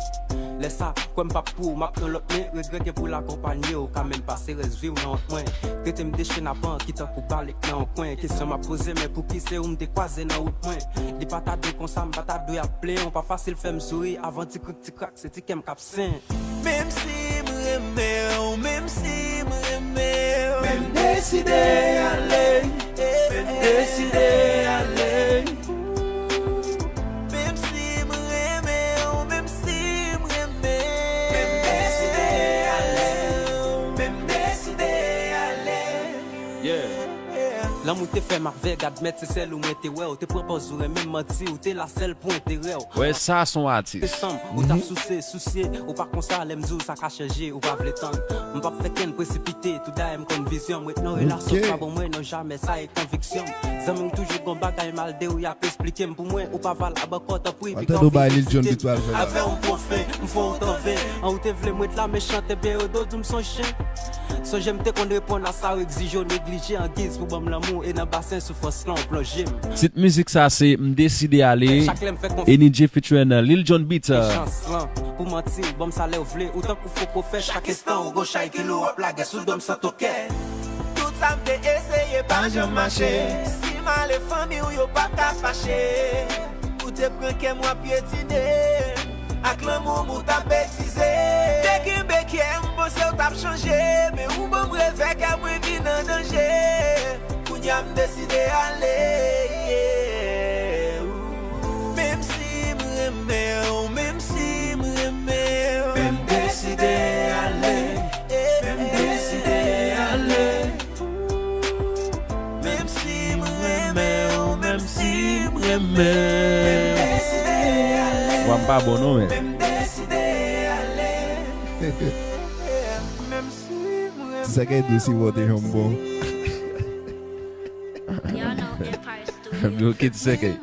Lè sa, kwè m p ap pou w, m ap nan lòt men, regrè gen pou l akonpanye w, ka menm pase rès vi w nan wont mwen. Trete m de chenapan ki tankou balik nan yon kwen, kesyon m ap poze, men pouki se ou m te kwaze nan wout mwen? Li pa ta dwe konsa, m pa ta dwe ap plenyen w, pa fasil fè m souri, avan ti krik ti krak, se ti kè m k ap sen. Menm si m renmen w, menm si m renmen w, men m deside ale, men m deside ale. Menm si m renmen w, menm si m renmen w, men m deside ale, men m deside ale. Yeah. Lanmou te fè m avèg, admèt se sèl ou mwen te wè, ou te pran pòz ou renmen m, manti, ou te la sèl pou enterè w. Wè sa se yon atis. Te sanm, ou t ap souse, sousye, ou pa konsa, lè m di w sa ka chanje, ou pa vle tann. M p ap fè kenn presipite, tou dayè m konn vizyon m, ret nan relasyon k pa bon mwen, non jamè, sa e konviksyon m. Zanmi m toujou gon bagay mal de ou, y ap esplike m pou mwen, ou pa valab ankò, tanpri, piga w vin vizite m. Avè w m pran fen, m fè w tan ven, an ou te vle m ret la, men chante byen yo do di w m se yon chen. Sonje m te konn reponn a sa yo egzije w neglije angiz pou ban m lanmou e nan basen soufrans lan w plonje m. Tit mizik sa se M Deside Ale, Energy featuring Lil Jon Beat. Chans lan pou manti w ban m sa lè w vle, ou tankou fo pwofèt, chak enstan ou gon chay ki lou w ap lage sou do m san tokèt. Tout sa m te eseye pa janm mache, si m ale fanmi w yo p ap ka fache. Ou te pran kè m w ap pyetine, ak lanmou m ou t ap betize. Te kenbe kè m, m panse w t ap chanje, men ou ban m revè, kè mwen vin an danje. Kounye a m deside ale. Menm si m renmen w, menm si m renmen w, men m deside ale. Men m deside ale. Menm si m renmen w, menm si m renmen w. Vwa m pa bon non men. Ti sèkèy dous li pote janm bon. Yo kit sèkèy.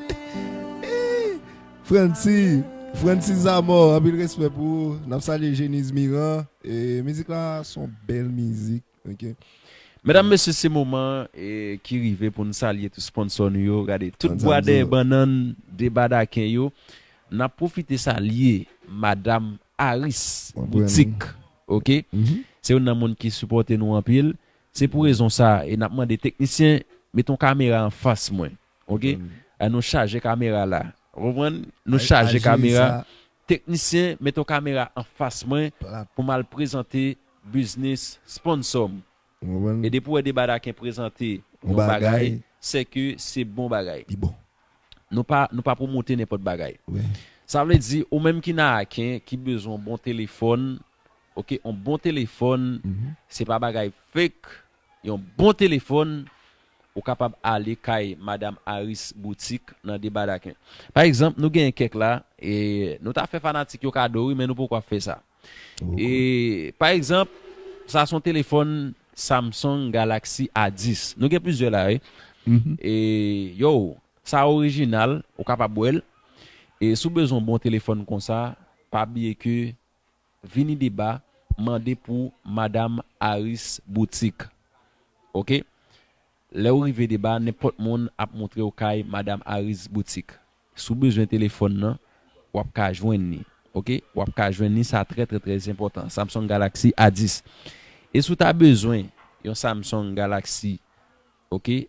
Franci, Franci Zamò, anpil respè pou ou. N ap salye Jeniz Miran. E, mizik la se yon bèl mizik. Ok. Medam, mesye, se moman e, ki rive pou n salye tout sponsò nou yo. Gade, tout bwa dèyè bannann de Badaken yo. N ap pwofite salye Madam Aris Boutique. Ok? Se youn nan moun ki sipòte nou anpil. Se pou rezon sa a, e n ap mande teknisyen, mete yon kamera anfas mwen. Ok? Ann nou chaje kamera la. Ou konprann? Nou chaje kamera. Teknisyen, mete yon kamera anfas mwen pou m al prezante biznis sponsò m. E depi w wè de Badaken prezante yon bagay, se ke se bon bagay. Nou pa, nou pa pwomote nenpòt bagay. Sa vle di, ou menm ki nan Aken, ki bezwen yon bon telefòn, ok, yon bon telefòn, se pa bagay fake, yon bon telefòn, ou kapab ale kay Madam Aris Boutique nan de Badaken. Pa egzanp, nou genyen kèk la, e nou ta fè fanatik yo kado, wi, men nou poko ap fè sa. E, pa egzanp, sa se yon telefòn Samsung Galaxy A dis. Nou gen plizyè la, wi. E, yo, sa orijinal, ou kapab wè l. E si w bezwen yon bon telefòn konsa, pa bliye ke vini deba, mande pou Madam Aris Boutique. Ok? Lè w rive deba, nenpòt moun ap montre w kay Madam Aris Boutique. Si w bezwen telefòn nan, w ap ka jwenn li. Ok? W ap ka jwenn li, sa trè, trè, trè enpòtan. Samsung Galaxy A dis. E si w ta bezwen yon Samsung Galaxy, ok,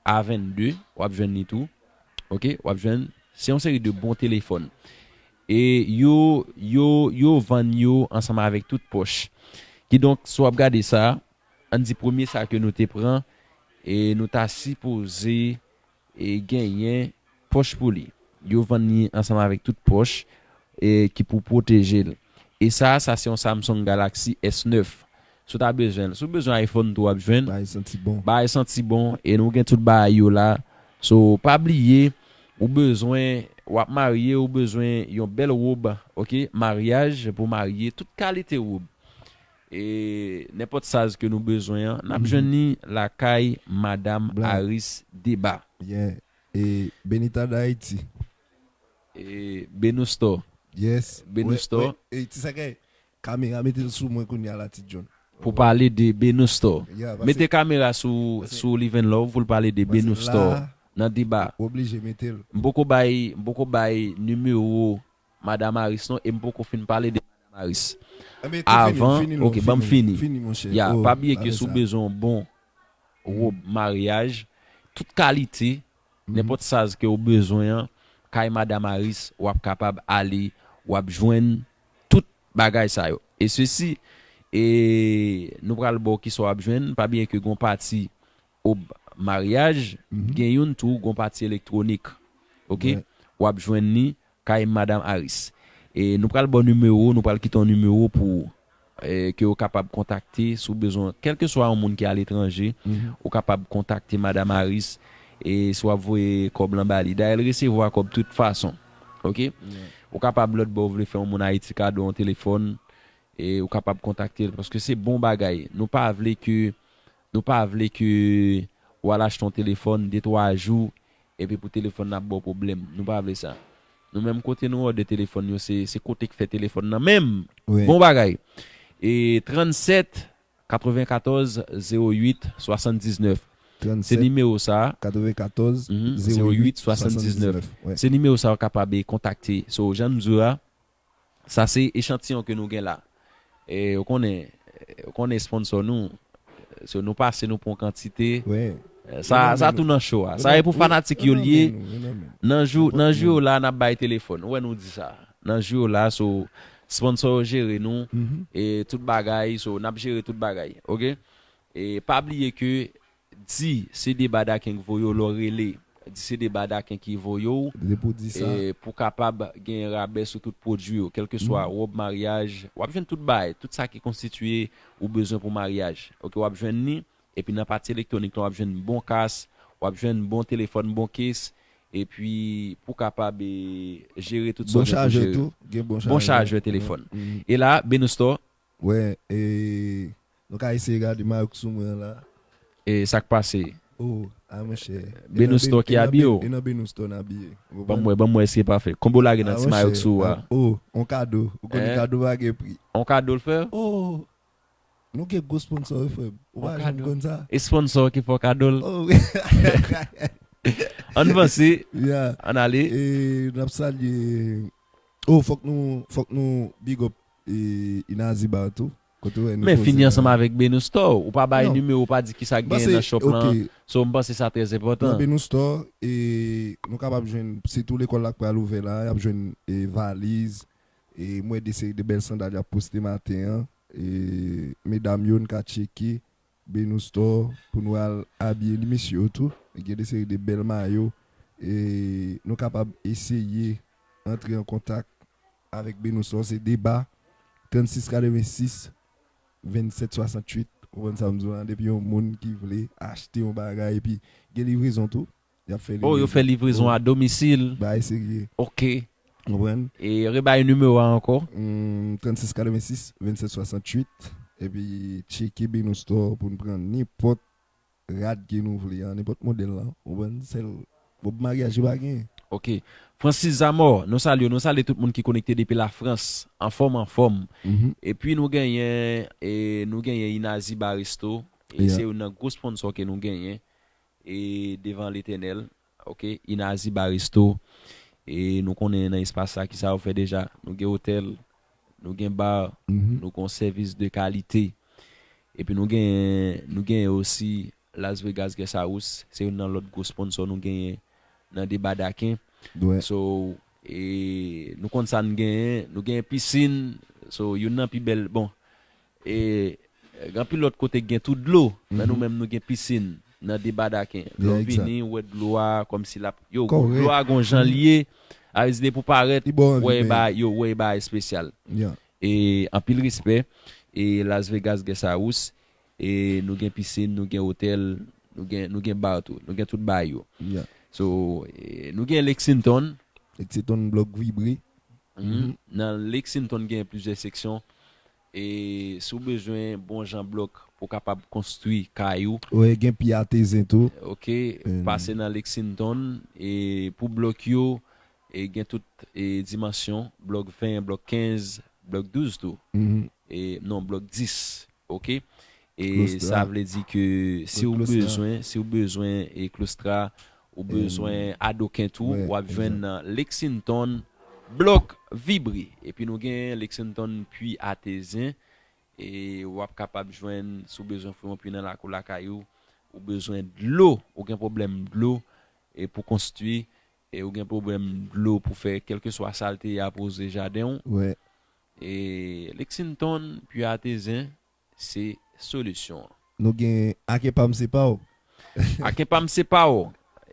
A vennde, w ap jwenn li tou. Ok? W ap jwenn, se yon seri de bon telefòn. E yo, yo, yo vann yo ansanm avèk tout pòch. Kidonk, si w ap gade sa, ann di premye sa ke nou te pran, e nou ta sipoze e genyen pòch pou li. Yo vann li ansanm avèk tout pòch. e ki pou pwoteje l. E sa, sa se yon Samsung Galaxy S nèf. Si w ta bezwen l, si w bezwen iPhone tou, w ap jwenn. Bagay santi bon. Bagay santi bon, e nou gen tout bagay yo la. So, pa bliye, ou bezwen, w ap marye, ou bezwen yon bèl wob, ok? Maryaj pou marye, tout kalite wob. E nenpòt saz ke nou bezwen an, n ap jwenn li lakay Madam Aris Deba. Yeah. E Benita d'Haïti. E Beno Store. Yes. Beno Store. E ti sa kay kamera mete l sou mwen kounye a la ti John. Pou pale de Beno Store. Mete kamera sou sou Live and Love pou l pale de Beno Store. Nan deba. Oblije mete l. M poko bay, m poko bay nimewo Madam Aris non, e m poko fin pale de Madam Aris. Avan, ok, ban m fini. Ya, pa bliye ke si w bezwen yon bon wob maryaj, tout kalite, nenpòt saz ke w bezwen an, kay Madam Aris, w ap kapab ale, w ap jwenn tout bagay sa yo. E sesi, e nou pral ba w kisa w ap jwenn, pa bliye ke gon pati wob maryaj, gen youn tou, gon pati elektwonik. Ok? W ap jwenn li kay Madam Aris. E nou pral ba w nimewo, nou pral kite yon nimewo pou ou, e, ke w kapab kontakte si w bezwen, kèlkeswa yon moun ki aletranje, ou kapab kontakte Madam Aris, e si w ap voye kòb lan ba li. Dayè, l resevwa kòb tout fason. Ok? Ou kapab lòt bò, ou vle fè yon moun Ayiti kado yon telefòn, e ou kapab kontakte l, paske se bon bagay. Nou pa vle ke, nou pa vle ke w al achte yon telefòn de twa jou, epi pou telefòn nan ap ba w pwoblèm. Nou pa vle sa. Nou menm kote nou òdè telefòn yo, se, se kote k fè telefòn nan menm. Bon bagay. E trannsèt katrevenkatòz zewo uit swasanndiznèf. Se nimewo sa. Katrevenkatòz zewo uit swasanndiznèf. Se nimewo sa w kapab kontakte. So, jan m di w la, sa se echantiyon ke nou gen la. E, ou konnen, ou konnen sponsò nou, so, nou pase nou pran kantite. Sa, sa tou nan show a. Sa e pou fanatik yo l ye. Nan jou, nan jou yo la, n ap bay telefòn. Ou wè nou di sa. Nan jou yo la, so, sponsò yo jere nou. E tout bagay, so, n ap jere tout bagay. Ok? E pa bliye ke di se Deba Daken k voye w, lè w rele, di se Deba Daken ki voye w, e pou kapab gen rabè sou tout pwodui yo, kèlkeswa wòb maryaj, w ap jwenn tout bagay, tout sa ki konstitiye ou bezwen pou maryaj. Ok, w ap jwenn li, epi nan pati elektwonik lan, w ap jwenn bon kas, w ap jwenn bon telefòn, bon case, epi pou kapab, e, jere tout sa w gen pou jere. Bon chajè telefòn. E la, Beno Store. Wè, e, nou ka eseye gade mayok sou mwen an la. E sa k pase? Oh, a monchè. Beno Store ki abiye w? E nan Beno Store n abiye. Ban m wè, ban m wè si e pa fake. Konbe w lage nan ti mayok sou ou a? Oh, on kado. Ou konnen kado pa gen pri. On kado l fè? Oh, nou gen gwo sponsò wi frè m. Ou pa janm konn sa? E sponsò ki fè w kado l? Oh. Ann vanse. Ann ale. E n ap salye. Oh, fòk nou, fòk nou big up e, Inaziba tou. Kote w wè nou poze la. Men fini ansanm avèk Beno Store. Ou pa bay nimewo, ou pa di kisa k genyen nan shop lan. So, m panse sa trè enpòtan. Nan Beno Store, e, nou kapab jwenn, sitou lekòl la k pral ouvè la, y ap jwenn, e, valiz, e, m wè de seri de bèl sandal y ap poste maten an. E, medam yo, n ka tcheke Beno Store pou nou al abiye li, mesye yo tou. Gen de seri de bèl mayo. E, nou kapab eseye antre an kontak avèk Beno Store, se Deba, trannsis katrevensis, vennsèt swasanntuit. Ou konprann sa m di w la? Depi yon moun ki vle achte yon bagay, epi gen livrezon tou. Y ap fè livrezon. Oh, yo fè livrezon a domisil. Bagay serye. Ok. Ou konprann? E rebay nimewo a ankò. Hmm, trannsis katrevensis, vennsèt swasanntuit. Epi tcheke Beno Store pou n pran nenpòt rad ke nou vle an, nenpòt modèl lan. Ou konprann? Sèl wòb maryaj yo pa gen. Ok. Francis Zamor, nou salye w, nou salye tout moun ki konekte depi Lafrans. Anfòm, anfòm. Epi nou genyen, e, nou genyen Inazi Baresto. E se youn nan gwo sponsò ke nou genyen. E devan Letènèl. Ok, Inazi Baresto. E nou konnen nan espas sa kisa yo fè deja. Nou gen otèl, nou gen bar, nou gen yon sèvis de kalite. Epi nou gen, nou gen osi Las Vegas Guest House, se youn nan lòt gwo sponsò nou genyen nan Deba Daken. So, e, nou konn sa n genyen, nou genyen pisin, so, youn nan pi bèl, bon, e, gen anpil lòt kote k gen tou dlo, men nou menm nou gen pisin nan Deba Daken. Lè w vini, ou wè dlo a kòmsi l ap, yo, dlo a gon jan l ye, Sa vle di depi w parèt, ou wè bagay yo, ou wè bagay espesyal. E anpil respè. E Las Vegas Guest House, e nou gen pisin, nou gen otèl, nou gen, nou gen bar tou, nou gen tout bagay yo. So, e nou gen Lexington. Lexington blòk vibre. Nan Lexington gen plizyè seksyon. E si w bezwen bon jan blòk pou w kapab konstwi kay ou, gen pi atezen tou. Ok, pase nan Lexington. E pou blòk yo, e gen tout, e dimansyon, blòk ven, blòk kenz, blòk douz tou. E non, blòk dis. Ok. E sa vle di ke si w bezwen, si w bezwen e klostra, ou bezwen adoken tou, w ap jwenn nan Lexington blòk vibre. Epi nou gen Lexington pwi atezen. E w ap kapab jwenn, si w bezwen fouye yon pwi nan lakou lakay ou, ou bezwen dlo, ou gen pwoblèm dlo, e pou konstwi, e ou gen pwoblèm dlo pou fè kèlkeswa salte a pou woze jaden w. E Lexington pwi atezen, se solisyon an. Nou gen Aken pa m se pa w. Aken pa m se pa w.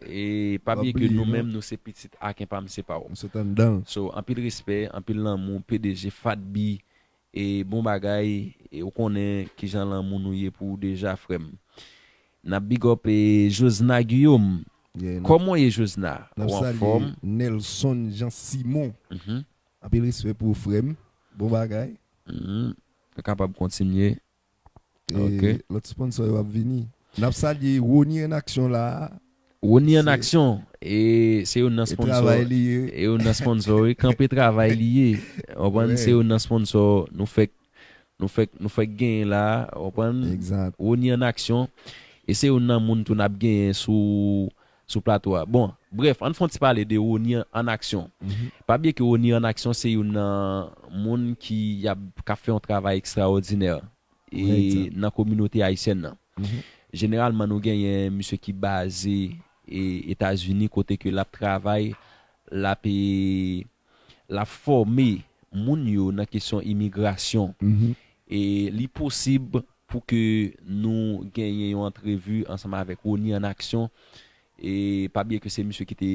E pa bliye ke nou menm, nou se pitit Aken pa m se pa w. So, anpil respè, anpil lanmou, P D G Fat B, e bon bagay, e ou konnen kijan lanmou nou ye pou ou deja, frè m. N ap big up, e Josna Guillaume. Kòman w ye, Josna? Ou anfòm? Nelson Jean Simon. Anpil respè pou ou, frè m. Bon bagay. Nou kapab kontinye. Ok. Lòt sponsor yo ap vini. N ap salye Rony an aksyon la. Rony an aksyon, e se youn nan sponsor. E youn nan sponsor, wi, kanpe travay li ye. Ou konprann, se youn nan sponsor. Nou fèk, nou fèk, nou fèk genyen la, ou konprann? Rony an aksyon. E se youn nan moun tou n ap genyen sou, sou plato a. Bon, brèf, ann fè yon ti pale de Rony an aksyon. Pa bliye ke Rony an aksyon se youn nan moun ki ap, k ap fè yon travay ekstraòdinè e nan kominote ayisyèn nan. Jeneralman, nou genyen misye ki baze e Etazini, kote ke l ap travay, l ap, e, l ap fòme moun yo nan kesyon imigrasyon. E li posib pou ke nou genyen yon antrevi ansanm avèk Rony an aksyon. E pa bliye ke se misye ki te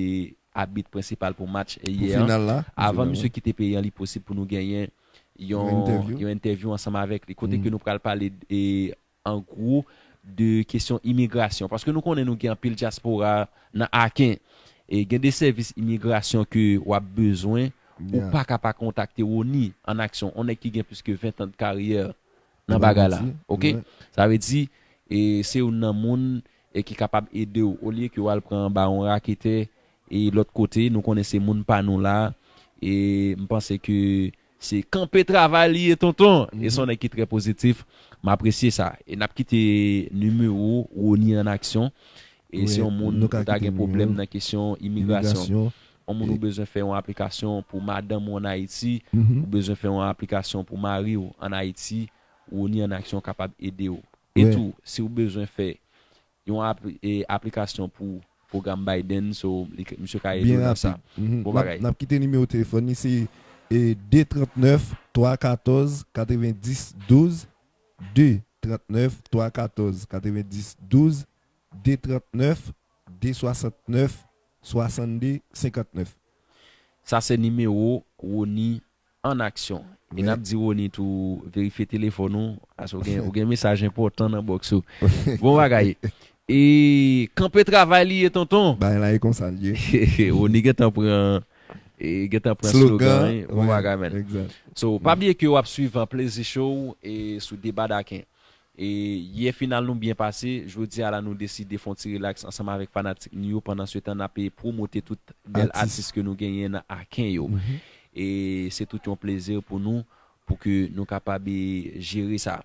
abit prensipal pou match yè a. Avan misye kite peyi an, li posib pou nou genyen yon, yon entèvyou ansanm avèk li. Kote ke nou pral pale, e, an gwo de kesyon imigrasyon. Paske nou konnen nou gen anpil dyaspora nan Aken. E gen de sèvis imigrasyon ke w ap bezwen, ou pa ka pa kontakte Rony an aksyon. Yon nèg ki gen plis ke ven tan de karyè nan bagay la. Ok? Sa vle di, e, se youn nan moun, e, ki kapab ede w. Olye ke w al pran anba yon raketè, e lòt kote, nou konnen se moun pa nou la. E m panse ke se kanpe travay li ye, tonton. E se yon nèg ki trè pozitif. M apresye sa. E n ap kite nimewo Rony an aksyon. E se yon moun ou ta gen pwoblèm nan kesyon imigrasyon. Yon moun ou bezwen fè yon aplikasyon pou madanm ou ann Ayiti, ou bezwen fè yon aplikasyon pou mari w ann Ayiti, Rony an aksyon kapab ede w. E tou, si w bezwen fè yon apli-, e, aplikasyon pou pwogram Biden, so, li, misye ka ede w nan sa. Bon bagay. N ap kite nimewo telefòn li, se, e, de trant nèf, twa katòz, katrevendis douz, de trant nèf, twa katòz, katrevendis douz, de trant nèf, de swasant nèf, swasannde, senkant nèf. Sa se nimewo Rony an aksyon. E n ap di Rony tou verifye telefòn ou, paske ou gen, ou gen mesaj enpòtan nan bòks ou. Bon bagay. E kanpe travay li ye, tonton. Bagay la e konsa l ye. Rony gentan pran, e gentan pran slogan, wi. Bon bagay, man. So, pa bliye ke w ap swiv Plezi Show e sou Deba Daken. E yè final nou byen pase, jodi a la nou deside fè yon ti rilaks ansanm avèk fanatik nou yo, pandan se tan n ap pwomote tout bèl atis ke nou genyen nan Aken yo. E se tout yon plezi pou nou, pou ke nou kapab, e, jere sa.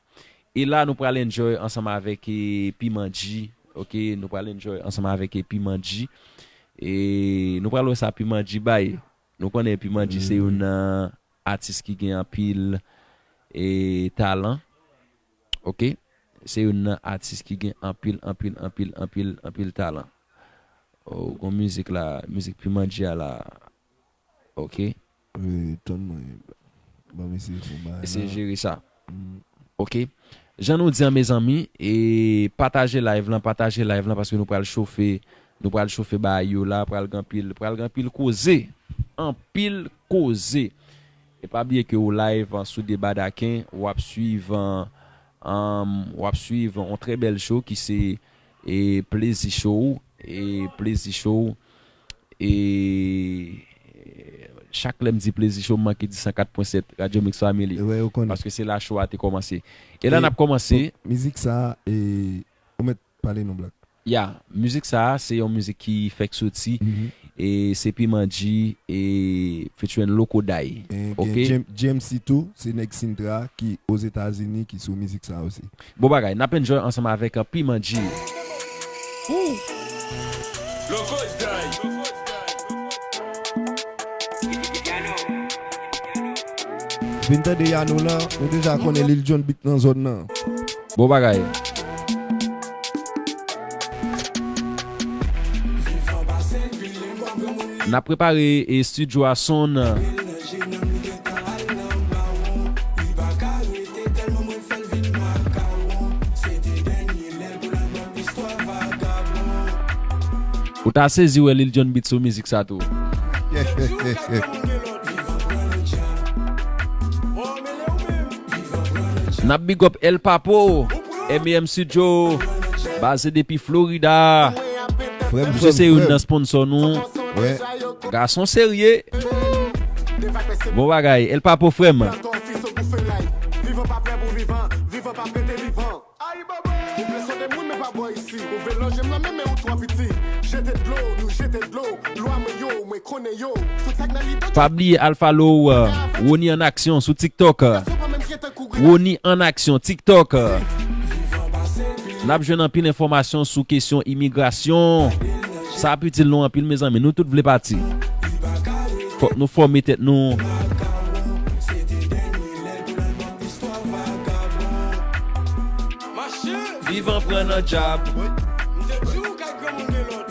E la nou pral enjoy ansanm avèk, e, Piman G, ok, nou pral enjoy ansanm avèk, e, Piman G. E nou pral wè sa Piman G bay. Nou konnen Piman G se youn nan atis ki gen anpil, e, talan. Ok? Se youn nan atis ki gen anpil, anpil, anpil, anpil, anpil talan. O, gon mizik la, mizik Piman G a la. Ok? Wi, tann mwen. Ban m eseye fè yon bagay la. Eseye jere sa. Ok? Jan nou di an, mezanmi, e pataje live lan, pataje live lan, paske nou pral chofe, nou pral chofe bagay yo la, pral gen anpil, pral gen anpil koze. anpil koze. E pa bliye ke ou live, uh, sou Debadaken, w ap swiv, uh, um, w ap swiv yon trè bèl show ki se, e, Plezi Show, e Plezi Show, e chak lè m di Plezi Show, m manke di san kat pwen sèt Radyo Mix Family. Paske se la show a te kòmanse. E la n ap kòmanse. Mizik sa, e, ou mèt pale non, Black. Ya, mizik sa a, se yon mizik ki fèk soti. E se Piman G, e featuring Loco Day. E gen J M C tou, se nèg Sintra ki Ozetazini ki sou mizik sa a osi. Bon bagay, n ap enjoy ansanm avèk, uh, Piman G. Loco Day. Vin tande Yano lan, ou deja konnen Lil John Beat nan zòn nan. Bon bagay. N ap prepare, e, studio a sonn. Ou ta sezi wè Lil John Beat sou mizik sa tou. N ap big up El Papo, M A M Studio, baze depi Florida. Frè m, misye se youn nan sponsò nou. Gason serye. Bon bagay, El Papo frè m. Vivan pa pè pou vivan, vivan pa pete vivan. Ayi baba. Ou vle sonde moun men pa bò isi. Ou vle lonje m nan men men ou twò piti. Jete dlo, nou jete dlo. Lwa mwen yo, mwen konnen yo. Tout sa k nan lido. Pa bliye al follow, uh, Rony an aksyon sou TikTok. Gason pa menm gen tankou Rony an aksyon TikTok. N ap jwenn anpil enfòmasyon sou kesyon imigrasyon. Sa ap itil nou anpil, mezanmi. Nou tout vle pati. Fòk nou fòme tèt nou. Vivan pran nan djab.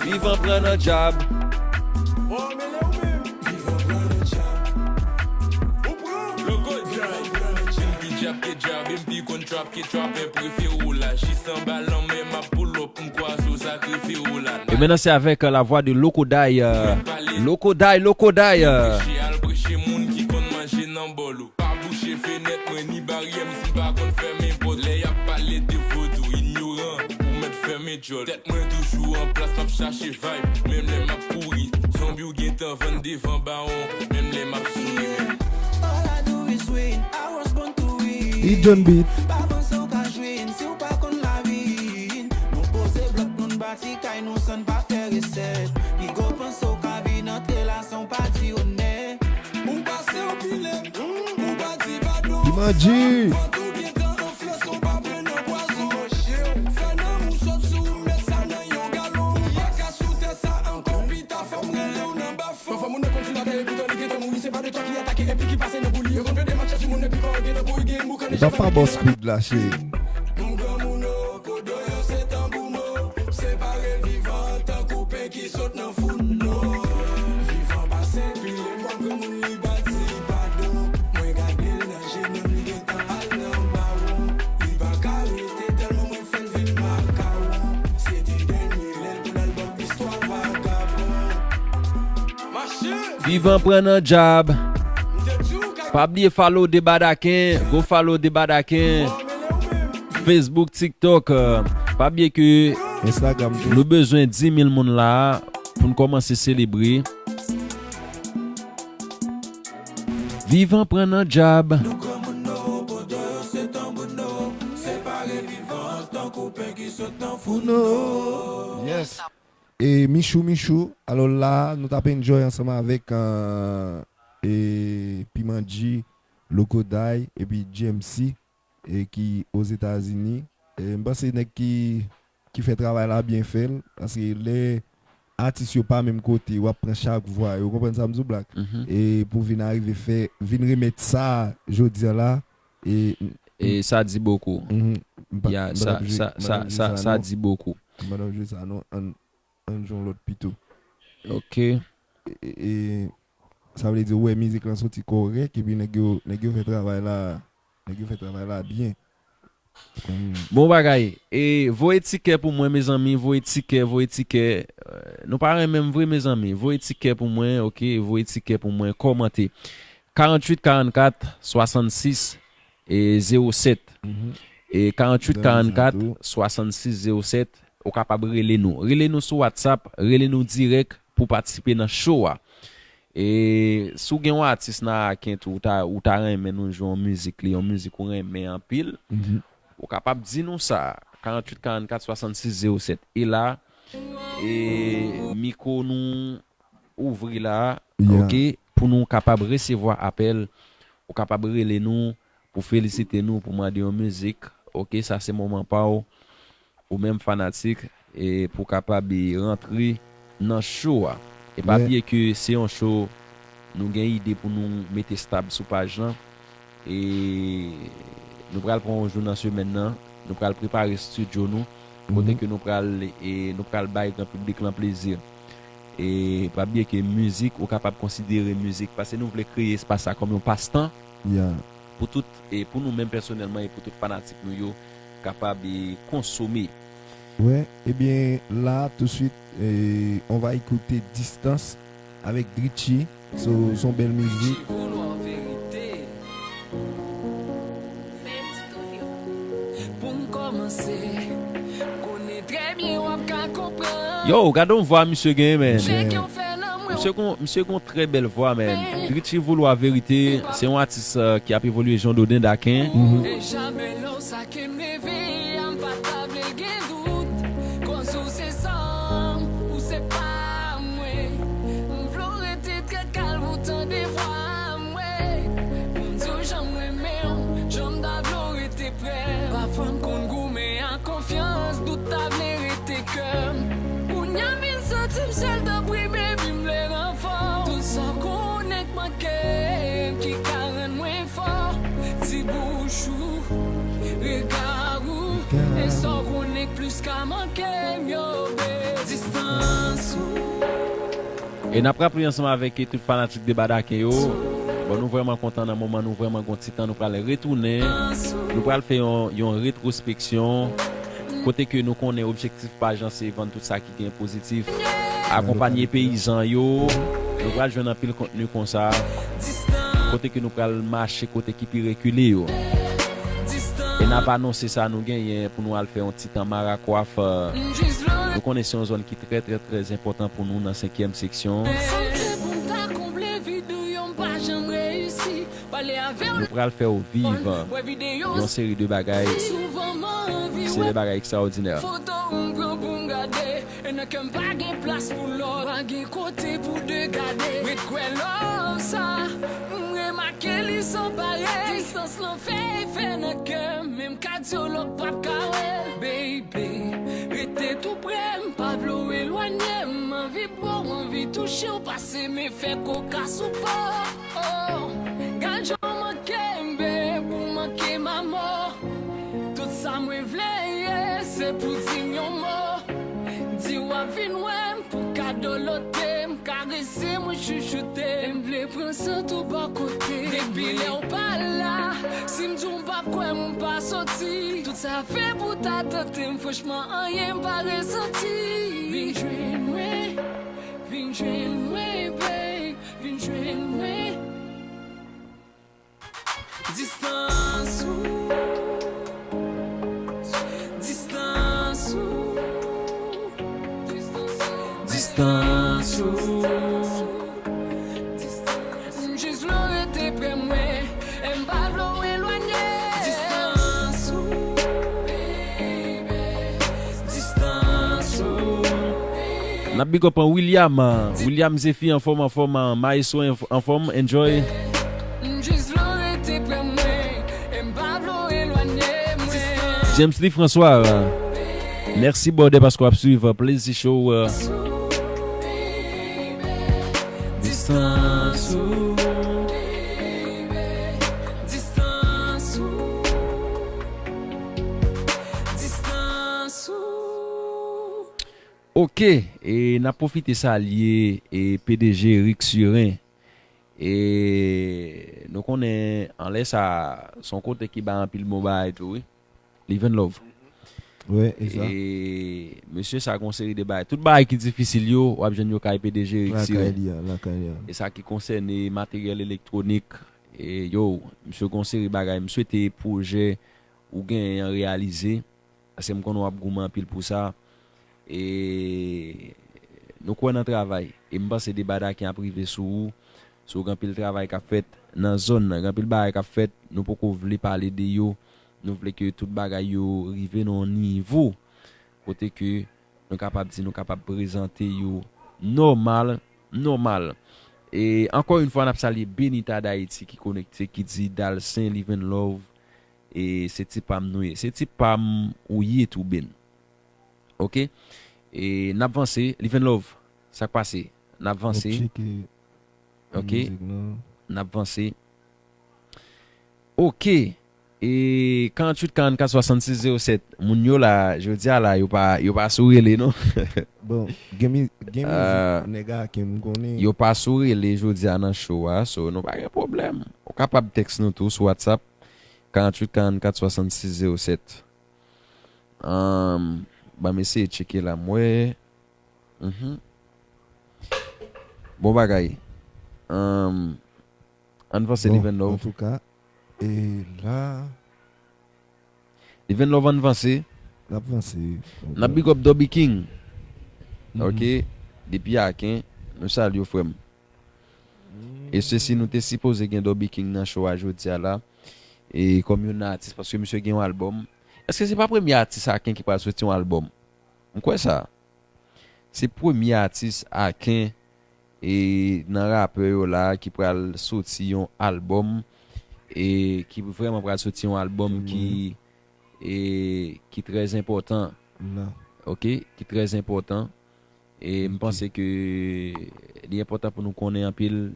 Vivan pran nan djab. Logo Djay. Pi djab ke djab, e m pi konn trap ke trapè prefere w la. Jis anba lanmè, m ap pull up, m kwaze w, sa k refere w la. E mentnan se avèk, euh, la voix de Loco Day, euh, Loco Day, Loco Day, euh. Preche, al preche moun ki konn manje nan bòl ou. Pa bouche fenèt mwen ni baryè m si m pa konn fèmen pòt. Lè y ap pale de vodou, inyoran, ou mèt fèmen djòl. Tèt mwen toujou an plas, m ap chache vibe. Menm lè m ap kouri, zonbi w gentan vann devan bawon. Menm lè m ap souri, men. All I do is win, I was born to win. Li John Beat. Pa panse w ka jwenn si w pa konn lavi. Nou poze blòk, nou bati kay nou san n pa fè resèt. Piga w panse w ka vin antre la san w pa di onè. Ou pase w pile, ou pa di padon. Piman G. Vant ou gentan anfle san w pa plen nan pwazon. Fè nanm ou sot sou ou, met sa nan yon galon. Ou pa ka sou tè sa ankò, pita fò m rele w nan bafon. Pafwa moun nan konn fin atè epi tan li gentan mouri, se pa de twa ki atake epi ki pase nan pou li. Yo konn plede match sou moun epi kò yo gentan pouri, gen boukannen. Li pa pa bò speed la, cheri. M granmoun o, kodo yo se tanbou mo. Separe vivan tankou pen ki sot nan foun. Vivan pase pile, m wè granmoun li pa di padon. Mwen gade l nan je, menm li gentan al nan bawon. Li pa ka rete tèlman mwen fè l vin makawon. Se te dènye lè l pou l al ban m istwa vagabon. Vivan pran nan djab. Pa bliye follow Debadaken, go follow Debadaken. Facebook, TikTok, euh, pa bliye ke Instagram tou. Nou bezwen dis mil moun la pou n kòmanse selebre. Vivan pran nan djab. Nou granmoun nou, kodo yo se tanbou nou. Separe vivan tankou pen ki sot nan foun nou. Yes. E Michou, Michou, alò la, nou t ap enjoy ansanm avèk, euh, e Piman G, Loco Day, epi G M C, e ki Ozetazini. E m panse nèg ki, ki fè travay la byen fè l, paske lè atis yo pa menm kote, w ap pran chak vwa yo, w konprann sa m di w, Black? Mhm. E pou vin arive fè, vin remèt sa jodi a la, e E sa di bokou. Mhm. M pa, ya, m pa sa, t ap jwe, sa, m pa sa, t ap jwe sa, sa, sa non. Di bokou. M pa t ap jwe sa non. Ann, ann jwe yon lòt pito. Ok. E, e, e, sa vle di, ou wè mizik lan soti kòrèk, epi nèg yo, nèg yo fè travay la, nèg yo fè travay la byen. Bon bagay. E voye ti kè pou mwen, mezanmi. Voye ti kè, voye ti kè. Euh, nou pa renmen m vre, mezanmi. Voye ti kè pou mwen, oke? Voye ti kè pou mwen. Kòmante. Karanntuit karannkat swasannsis e zewo sèt. E karanntuit karannkat swasannsis zewo sèt. Ou kapab rele nou. Rele nou sou WhatsApp, rele nou dirèk pou patisipe nan show a. E si w gen yon atis nan Aken tou, ou ta, ou ta renmen nou jwe yon mizik li, yon mizik ou renmen anpil, ou kapab di nou sa, karanntuit karannkat swasannsis zewo sèt. E la, e mikwo nou ouvri la, oke, pou nou kapab resevwa apèl, ou kapab rele nou pou felisite nou, pou mande yon mizik, oke, sa se moman pa w, ou menm fanatik, e pou kapab e rantre nan show a. E pa bliye ke se yon show nou gen ide pou nou mete stab sou paj lan. E nou pral pran yon jou nan semèn nan, nou pral prepare estidyo nou, kote ke nou pral, e nou pral bay gran piblik lan plezi. E pa bliye ke mizik, ou kapab konsidere mizik, paske nou vle kreye espas sa kòm yon pastan pou tout, e pou nou menm pèsonèlman, e pou tout fanatik nou yo kapab e konsome. Wè, ebyen, la, touswit, e, on va écouter Distance avec Dritchy. So, son bèl mizik. Pou m kòmanse, konnen trè byen w ap ka konprann. Yo, gade yon vwa misye genyen, men. Misye gon, misye gon trè bèl vwa, men. Dritchy Vouloir Verite, se yon atis, euh, ki ap evolye jan doden daken. E jamè lè w sa ke m reveye a, m pa ta vle l gen dout. Koz ou se san m, ou se pa mwen. M vle w rete trè kalm pou tande vwa mwen. Pou m di w jan m renmen w, jan m ta vle w rete prè. Pafwa m konn goumen ak konfyans, dout ta vle rete kè m. Kounye a m vin santi m sèl, tanpri, baby, m vle ranfò. Tout sa w konnen k manke m, ki ka rann mwen fò. Ti bouch ou, rega ou, e sa w konnen k plis ka manke m, yo, baby. Distance ou. E n ap raple ansanm avèk tout fanatik de Badaken yo. Bon, nou vrèman kontan nan moman, nou vrèman gon ti tan, nou pral retounen. Nou pral fè yon, yon retwospeksyon. Kote ke nou konnen objektif paj lan se vann tout sa ki gen pozitif. Akonpanye peyizan yo. Nou pral jwenn anpil kontni konsa. Kote ke nou pral mache kote ki pi rekile yo. E n ap anonse sa nou genyen pou nou al fè yon ti tan Marakwaf. Nou konnen se yon zòn ki trè, trè, trè enpòtan pou nou nan senkyèm seksyon. Nou pral fè w viv yon seri de bagay. Se de bagay ekstraòdinè. E nan kè m pa gen plas pou lòt, pa gen kote pou de gade. Ret kwè love sa, m remake li san parèy. Distans lan fè efè nan kè m, men m ka di w lòt p ap ka wè l. Baby, rete tou prè m, pa vle w elwanye m. M anvi bo w, anvi touche w, pase men fè koka sou po. Oh, gad jan w manke m, babe, ou manke m amò. Tout sa mwen vle ye, se pou di m yon mo. Di w ap vin wè m pou kado lote m, karese m, chouchoute m. M vle pran sant ou bò kote. Depi lè w pa la, si m di w m p ap kwè m, m pa soti. Tout sa fè pou ta tante m, franchman, anyen m pa resanti. Vin jwenn mwen, vin jwenn mwen, babe, vin jwenn mwen. Distans ou. Distans ou. Distans ou. M jis vle w rete prè mwen. E m pa vle w elwanye. Distans ou. Distans ou. N ap big up an William. William Zephy anfòm, anfòm, maestro anfòm, enjoy. James Lee François, mèsi brother paske w ap swiv Plezi Show. Distance ou. Distance ou. Distance ou. Ok, e n ap pwofite salye e P D G Eric Surin. E nou konnen anlè sa, se yon kote ki bay anpil bon bagay tou, wi. Liven Love. Wi, e sa. E mesye sa gon seri de bagay. Tout bagay ki difisil yo, w ap jwenn yo kay P D G Eric Siren. Lakay li a, lakay li a. E sa ki konsène materyèl elektwonik, e yo, misye gon seri bagay. M swete pwojè ou genyen an reyalize. Paske m konnen w ap goumen anpil pou sa. E nou kwè nan travay. E m panse deba Daken ap rive sou ou. Sou gen anpil travay k ap fèt nan zòn nan. Gen anpil bagay k ap fèt. Nou poko vle pale de yo. Nou vle ke tout bagay yo rive nan yon nivo kote ke nou kapab di nou kapab prezante yo nòmal, nòmal. E ankò yon fwa, n ap salye Benita Dayiti ki konekte, ki di Dalsen, Live in Love, e se ti pa m nou ye. Se ti pa m ou ye tou, Ben. Oke? E n ap vanse. Live in Love, sa k pase? N ap vanse. N ap tcheke Oke? Mizik nan. N ap vanse. Oke. E karanntuit karannkat swasannsis zewo sèt. Moun yo la, jodi a la, yo pa, yo pa sou rele, non. Bon, gen mi- gen Ah. mizik nèg a ke m konnen. Yo pa sou rele jodi a nan show a, so nou pa gen pwoblèm. Ou kapab tèks nou tou sou WhatsApp, karanntuit karannkat swasannsis zewo sèt. Um, ban m eseye tcheke la, m wè. Mhm. Bon bagay. Um, ann vanse, Bon, Live in Love. Antouka, e la, Live in Love, ann vanse. N ap vanse. N ap big up Dobby King. Mhm. Oke. Depi Aken, nou salye w, frè m. E se si nou te sipoze gen Dobby King nan show a jodi a la. E kòm youn nan atis, paske misye gen yon albòm. Èske se pa premye atis Aken ki pral soti yon albòm? M kwè sa. Se premye atis Aken e nan rapè yo la ki pral soti yon albòm e ki vrèman pral soti yon albòm ki e ki trè enpòtan. Nan. Oke, ki trè enpòtan. E m panse ke li enpòtan pou nou konnen anpil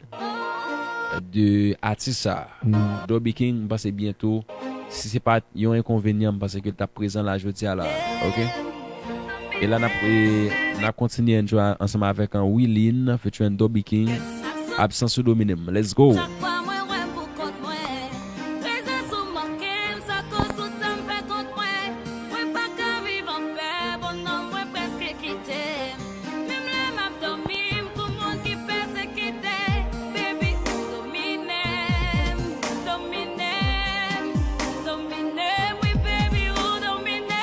de atis sa. Nan. Dobby King, m panse byento, si se pa t yon enkonvenyan, m panse ke l t ap prezan la jodi a la. Oke? E la n ap e, n ap kontinye enjoy ansanm avèk an Wilin featuring Dobby King. Absans ou domine m. Let's go! Chak fwa mwen wè m pou kont mwen, prezans ou manke m, sa koz tout sa m fè kont mwen. Mwen pa ka viv anpè, bonnanm mwen prèske kite m. Menm lè m ap dòmi, m kou moun ki pèsekite. Baby, ou domine m, domine m, domine m, wi, baby, ou domine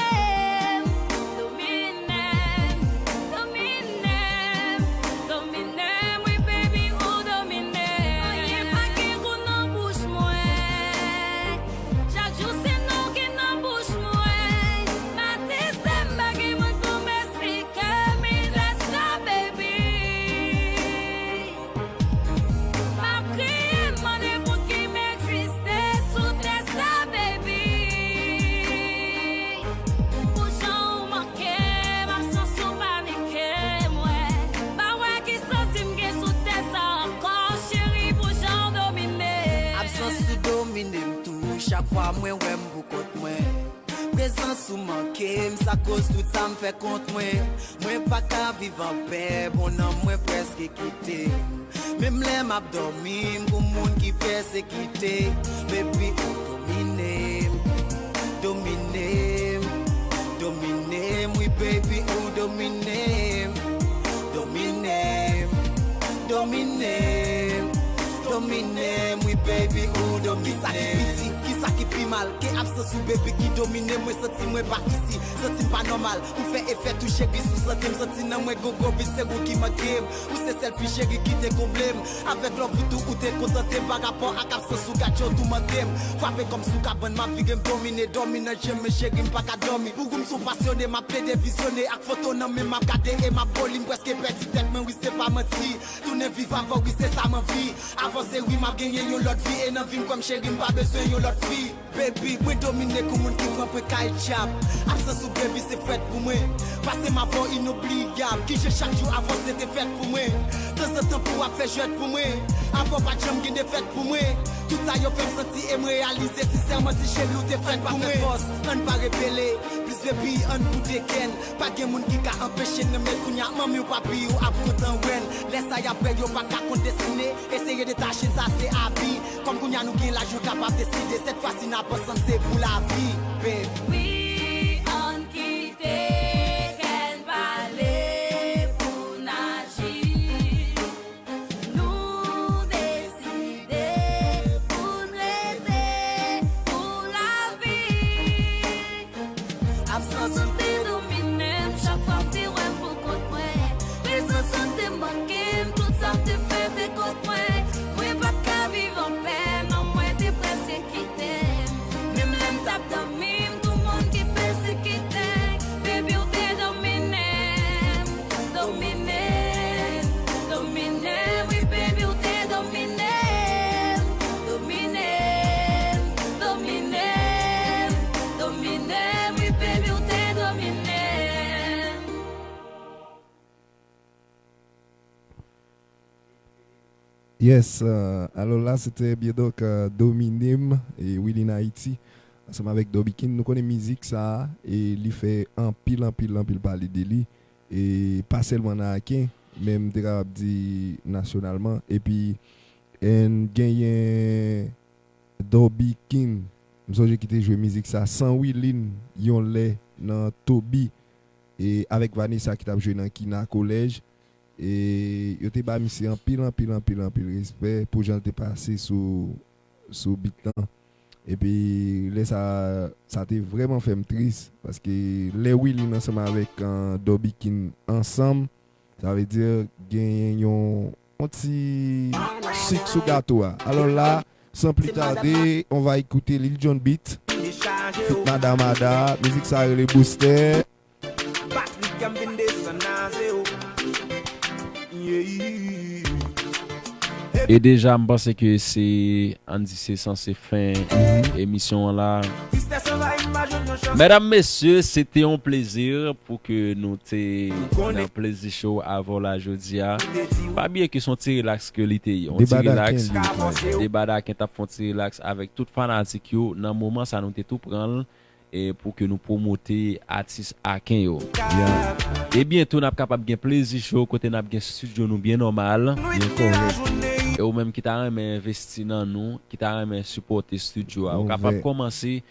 m, domine m, domine m, domine m, wi, baby, ou domine m. Anyen pa gen gou nan bouch mwen. Chak jou se non ki nan bouch mwen. Maten se m pa gen moun pou m esplike mizè sa, baby. M ap kriye, m mande pou ki m egziste sou tè sa, baby. Pou jan ou manke m, absans ou panike mwen. Pa wè ki santi m gen sou tè sa ankò, cheri, pou jan w domine. Absans ou domine m tou, chak fwa mwen wè m pou kont mwen. Prezans ou manke m, sa koz tout sa m fè kont mwen. Mwen pa ka viv anpè, bonnanm mwen prèske kite m. Menm lè m ap dòmi, m kou moun ki pèsekite. Baby, ou domine m, domine m, domine m, wi, baby, ou domine m, domine m, domine m, domine m, wi, baby, ou domine m. Kisa ki pi di, kisa ki pi mal ke absans ou, baby, ki domine m? Mwen santi mwen pa isi, santi m pa nòmal. Ou fè efè tou, cheri, sou sante m. Santi nan mwen gon gwo vid, se ou ki manke m. Ou se sèl fi, cheri, ki te konble m. Avèk love ou tou, ou te kontante m. Pa rapò ak absans ou, gad jan w toumante m. Frape kò m sou kabann, m ap vire m domine, dòmi nan je m, men cheri, m pa ka dòmi. Pou ou m sou pasyone, m ap plede vizyone. Ak foto nan men m, m ap gade e m ap boli, m prèske pèdi tèt mwen, wi, se pa manti. Tounen viv avè w, wi, se sa m anvi. Avanse, wi, m ap genyen yon lòt vi. E nan vi m, kwè m, cheri, m pa bezwen yon lòt fi. Baby, mwen domine kou moun ki pran pwen kay djab. Absans ou, baby, se fèt pou mwen. Pase m avè w inoubliyab. Ki jan chak jou avanse te fèt pou mwen. Tanzantan pou w ap fè jwèt pou mwen. Avè w pa t janm gen defèt pou mwen. Tout sa yo fè m santi e m reyalize sensèman, ti cheri, ou te fèt pou mwen. Ann pa fè fòs, ann pa repele. Plis baby, ann bout de kè n. Pa gen moun ki ka anpeche n renmen kounya. Manmi w, papi w ap kontan wè n. Lè sa y ap wè, yo pa ka kont destine. Eseye detache n, sa se abi. Kòm kounya nou gen laj, nou kapab deside. Sèt fwa si n ap ansanm, se pou lavi, baby. Manke m, tout sa m te fè te kont mwen. Mwen pa t ka viv anpè, manman mwen te prèske kite m. Menm lè m t ap dòmi, m tou moun ki pèsekite m. Baby, ou te domine m, domine m, domine m, wi, baby, ou te domine m, domine m, domine m, domine m, wi, baby, ou te domine m. Yes, euh, alò la se te byen donk euh, Domine m e Wilin Haiti ansanm avèk Dobikin. Nou konnen mizik sa a e li fè anpil anpil anpil pale de li e pa sèlman nan Aken men m te kapab di nasyonalman epi and genyen Dobikin m sonje ki te jwe mizik sa san Wilin yon lè nan Toby e avèk Vanessa ki t ap jwe nan Kina Kolèj e yo te ba misye anpil anpil anpil anpil respè pou jan l te pase sou sou beat lan epi lè sa sa te vrèman fè m tris paske lè Wilin ansanm avèk Dobikin ansanm sa vle di genyen yon yon ti sik sou gato a alò la san pli tade on va ekoute Lil Jon Beat feat Madam Ada mizik sa rele Booster. E deja m panse ke se ann di se sanse fen emisyon an la. Medam mesye se te yon plezi pou ke nou te nan plezi show avè w la jodi a. Pa bliye ke se yon ti relaks ke li te ye. Yon ti relaks. Deba Daken t ap fè yon ti relaks avèk tout fanatik yo nan moman sa nou te tou pran l e pou ke nou pwomote atis Aken yo. E byento n ap kapab gen plezi show kote n ap gen studio nou byen nòmal. E ou menm ki ta renmen envesti nan nou, ki ta renmen sipòte studio a, ou kapab kòmanse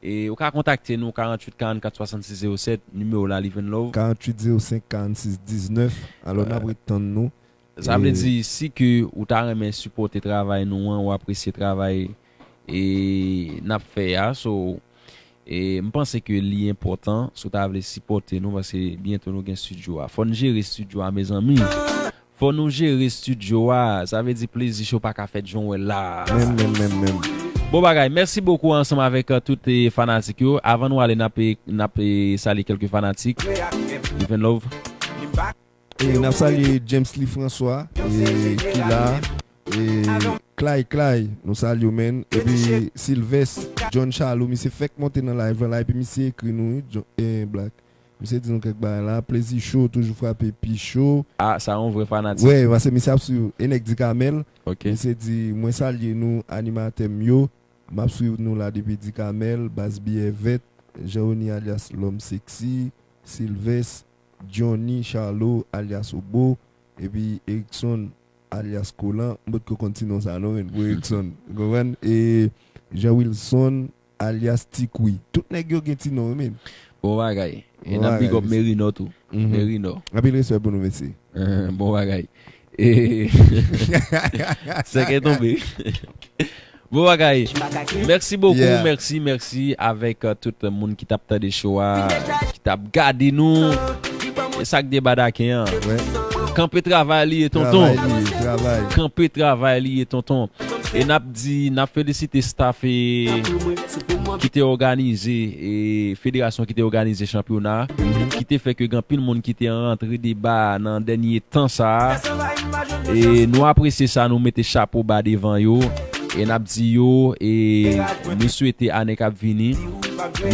e ou ka kontakte nou karanntuit karannkat swasannsis zewo sèt, nimewo la Live and Love. Karanntuit zewo senk karannsis diznèf. Alò n ap ret tann nou. Sa vle di si ke ou ta renmen sipòte travay nou an, ou apresye travay e n ap fè a, so e m panse ke li enpòtan si w ta vle sipòte nou paske byento nou gen studio a. Fò n jere studio a mezanmi. Fò nou jere studio a. Sa vle di plezi show pa ka fèt jan w wè l la. Menm menm menm menm. Bon bagay. Mèsi bokou ansanm avèk tout fanatik yo. Avan nou ale n ap n ap salye kèlke fanatik. Live and Love. E n ap salye Jamesley François e ki la e Clay Clay nou salye w menn epi Sylvès John Charlot misye fèk monte nan live lan la epi misye ekri nou wi Black misye di nou kèk bagay la plezi cho toujou frape pi cho. Ah sa yon vrè fanatik. Wi paske misye ap swiv e nèg di Kamèl misye di mwen salye nou animatè m yo m ap swiv nou la depi di Kamèl baz biyè vèt Jean Rony alyas lòm seksi Sylvès Johnny Charlot alyas Obo epi Erickson alyas Kolan m potko konn ti non sa non men pou Erickson ou konprann e Jean Wilson alyas Ti Kwi tout nèg yo gen ti non wi men. Bon bagay e n ap big up Merino tou Merino. Anpil respè pou nou mesye. Bon bagay. Sèkè tonbe. Bon bagay. Mèsi bokou, mèsi, mèsi avèk tout moun ki t ap tande show a, ki t ap gade nou. E sa k deba daken an. Kanpe travay li ye tonton. Kanpe travay li ye tonton. E n ap di, n ap felisite staff e ki te òganize e federasyon ki te òganize chanpyona ki te fè ke gen anpil moun ki te rantre deba nan dènye tan sa a. E nou apresye sa nou mete chapo ba devan yo e n ap di yo e nou swete ane k ap vini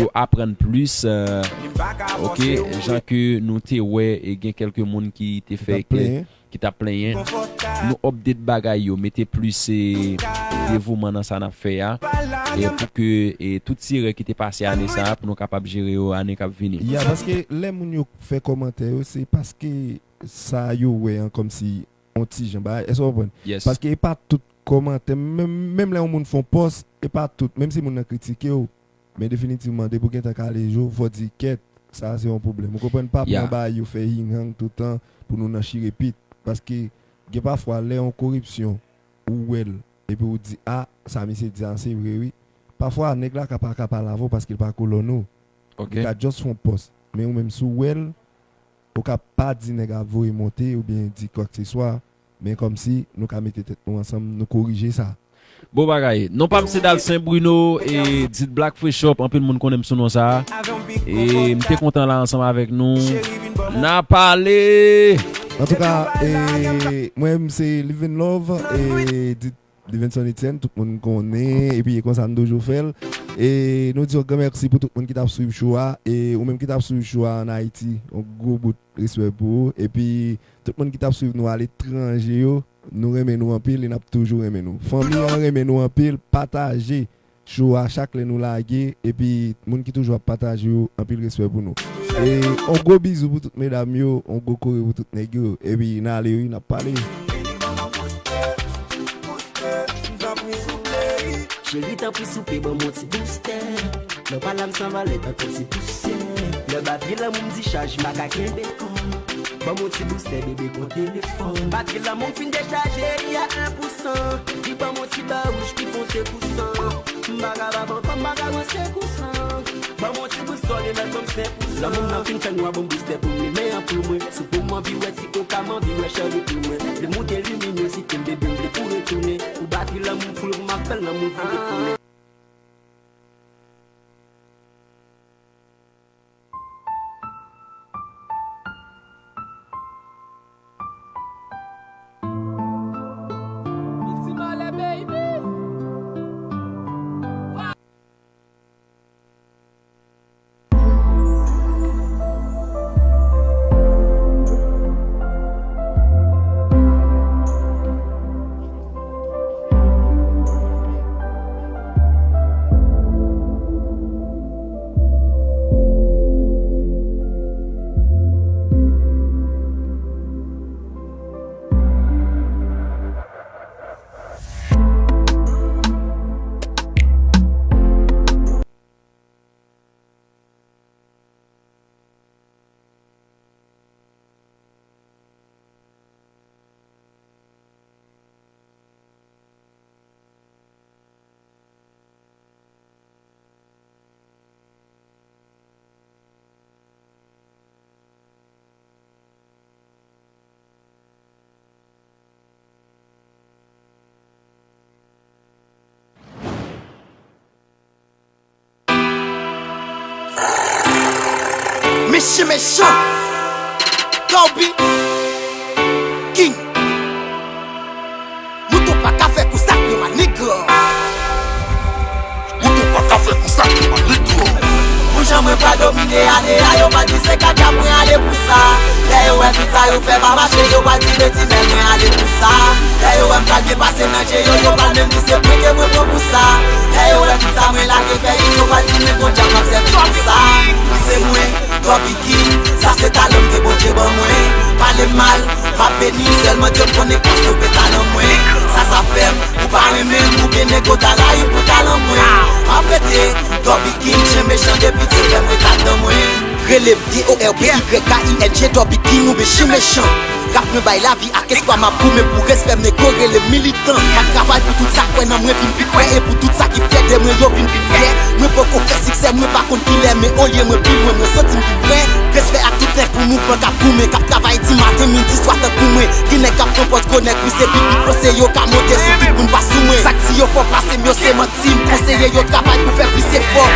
yo aprann plis oke jan ke nou te wè e gen kèlke moun ki te fè ki t ap plenyen nou update bagay yo mete plis devouman nan sa n ap fè a e pou ke tout ti erè ki te pase ane sa a pou nou kapab jere yo ane k ap vini. Ya paske lè moun yo fè kòmantè yo se paske sa yo wè an kòmsi yon ti jan bagay èske w konprann? Paske e pa tout kòmantè menm lè yon moun fè yon pòs e pa tout menm si moun nan kritike w men definitivman depi w gentan kale je w fò w di kèt sa se yon pwoblèm ou konprann pa pran bagay yo fè hing hang toutan pou nou nan chire pit paske gen pafwa lè yon koripsyon ou wè l epi w di a sa misye di a se vre wi pafwa nèg la ka pa ka pale avè w paske l pa kolòn ou li ka just fè yon pòs men ou menm si w wè l Ou ka pa di nèg ap voye monte oubyen di kwakeseswa, men kòmsi nou ka mete tèt nou ansanm, nou korije sa. Bon bagay. Non pa m se Dalcin Bruno, e dit Black Fresh Up, anpil moun konnen m sou non sa a. E m te kontan la ansanm avèk nou. N a pale! Antouka, e, mwen menm se Living Love, e dit Livenson Etienne, tout moun konnen, epi e konsa n toujou fè l. E nou di yon gran mèsi pou tout moun ki t ap swiv show a, e ou menm ki t ap swiv show a ann Ayiti, yon gwo bout respè pou ou, epi tout moun ki t ap swiv nou aletranje yo, nou renmen nou anpil e n ap toujou renmen nou. Fanmi an renmen nou anpil, pataje show a chak lè nou lage, epi moun ki toujou ap pataje yo, anpil respè pou nou. E yon gwo bizou pou tout medam yo, yon gwo kore pou tout nèg yo, epi n ale wi, n ap pale. Cheri, tanpri souple, ban m yon ti boustè. Nan pala m san valè tankou ti pousyè. Lè batri lanmou m dichaj, m pa ka kenbe kò m. Ban m yon ti boustè, bebe, kon telefòn. Batri lanmou m fin dechaje, li a en pou san. Li ban m yon ti ba wouj ki fonse kou san. M pa ka ba bann fanm, m pa ka ranse kou san. Ban m yon ti boustè, li mèt ban m senk pou san. Lanmou m nan fin fè nwa, ban m boustè pou m limen anpoul mwen. Sou pou m anvi wè ti koka, m anvi wè chèri pou mwen. Li moute liminozite m, bebe, m vle pou retounen. Pou batri lanmou m foul, pou m ap fè l lanmou vin detounen. Mechan, mechan. Dobby King. Mouton pa ka fè kou sa ak nou, my nigga. Mouton pa ka fè kou sa ak nou, my nigga. Pou jan mwen pa domine ane a, yo pa di se katya mwen ale pou sa. Lè yo wè tout sa yo fè pa mache, yo pa di betimen mwen ale pou sa. Lè yo wè m pral byen pase nan je yo, yo pral menm di se pwen ke mwen pran pou sa. Lè yo wè tout sa mwen lage fè yo, yo pral di mwen gon djab m ap sèvi pou sa. Wi, se mwen, Dobby King, sa se talan ke Bondye ban mwen. Pale m mal, m ap beni, sèlman Dye m konnen kòs yo pe talan mwen. Sa, sa fè m, ou pa renmen m, oubyen nèg yo ta rayi m pou talan mwen. M ap rete, Dobby King, chen mechan depi Dye fè mwen kat dan mwen. Rele m D O R B Y K I N G, Dobby King, oubyen chen mechan. Rap mwen bay lavi ak espwa, m ap goumen pou respè m, nego rele m militan. M ap travay pou tout sa k kwè nan mwen vin pi kwè, e pou tout sa ki fyè de mwen yo vin pi fyè. Mwen poko fè siksè, mwen pa konn kilè, men olye mwen pi lwen, mwen santi m vin prè. Respè ak tout nèg pou mouvman k ap goumen, k ap travay di maten, midi, swa tankou mwen. Gen nèg k ap pran pòz gwo nèg, wi, se pi pi pwose yo ka monte sou tout moun pa sou mwen. Sa k di yo fò pase m, yo se manti, m konseye yo travay pou fè plis efò.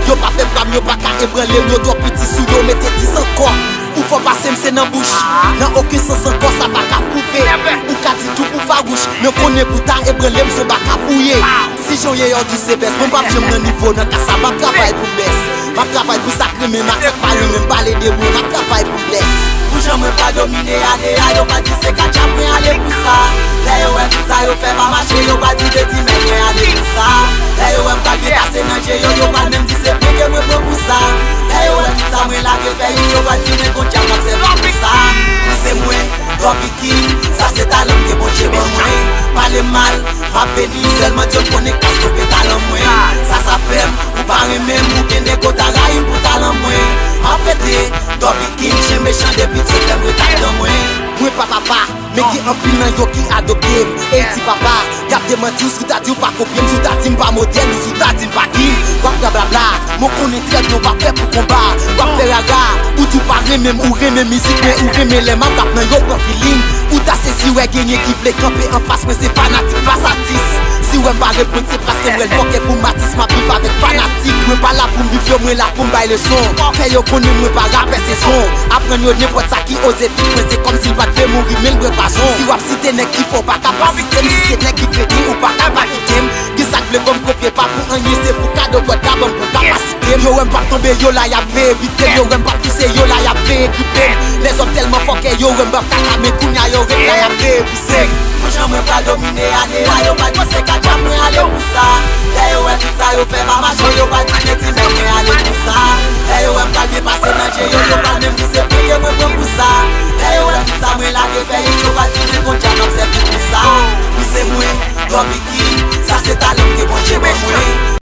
Yo pa fè m pa m, yo pa ka ebranle m, yo twò piti sou yo, mete dis ankò. Ou fò pase m, se nan bouch. Nan okenn sans ankò, sa pa ka pwouve. Ou ka di tou pou fawouch, men konnen pou ta ebranle m, se baka pou ye. Si jan w ye yo di se bèz, mwen p ap janm nan nivo nan ka sa, m ap travay pou bèz. M ap travay pou sa k renmen m ak sa k pa renmen m, pale de mwen, m ap travay pou bèz. Pou jan mwen pa domine ane a, yo pa di se katya mwen ale pou sa. Lè yo wè tout sa yo fè pa mache, yo pa di betimen mwen ale pou sa. Lè yo wè m pral byen pase nan je yo, yo pral menm di se pwen ke mwen pran pou sa. Lè yo wè tout sa mwen lage fè yo, yo pral di mwen gon djab m ap sèvi pou sa. Wi, se mwen, Dobby King, sa se talan ke Bondye ban mwen. Pale m mal, m ap beni, sèlman Dye m konnen kòs yo pe talan mwen. Sa, sa fè m, ou pa renmen m, oubyen nego ta rayi m pou talan mwen. M ap rete, Dobby King, chen mechan depi Dye fè m ret ak dan mwen. Mwen pa papa, men gen anpil nan yo ki adopte m. E di papa, y ap demanti w si w ta di w pa kopye m, si w ta di m pa modèl ou si w ta di m pa king. W ap rablabla, men w konnen trè byen w pa prè pou konba. W ap fè rara, ou di w pa renmen m, ou renmen mizik mwen, ou renmen lè m ap rap nan yo pran feeling. Ou ta sezi wè genyen ki vle kanpe anfas mwen, se fanatik fas atis. Si w wè m pa reponn, se paske m wè l fòkè pou m atis, m ap viv avèk fanatik. Mwen pa la pou m viv yo, mwen la pou m bay leson. Fè yo konnen mwen pa rapè sezon. Aprann yo nenpòt sa ki oze pit mwen, se kòmsi l pa t vle mouri, men l bwè pwazon. Si w ap site nèg ki fò, w pa ka pa site m. Si se nèg ki kredi, ou pa ka pa kite m. Gen sa k vle ban m kopye, pa pou anyen, se pou kado God ka ban m pou kapasite m. Yo wè m p ap tonbe, yo la y ap veye bite m. Yo wè m p ap touse, yo la y ap veye gripe m. Lèzòm tèlman fòkè, yo wè m p ap kaka, men kounya yo ret la y ap veye pouse m. Pou jan mwen pral domine ane a, yo pral panse ka djab mwen ale pou sa. Lè yo wè tout sa yo fè pa mache, yo pral di men ti men mwen ale pou sa. Lè yo wè m pral byen pase nan je yo, yo pral menm di se peye mwen pran pou sa. Lè yo wè tout sa mwen lage fè yo, yo pral di men gon djab m ap sèvi pou sa. Wi se mwen, Bobby King, sa se talan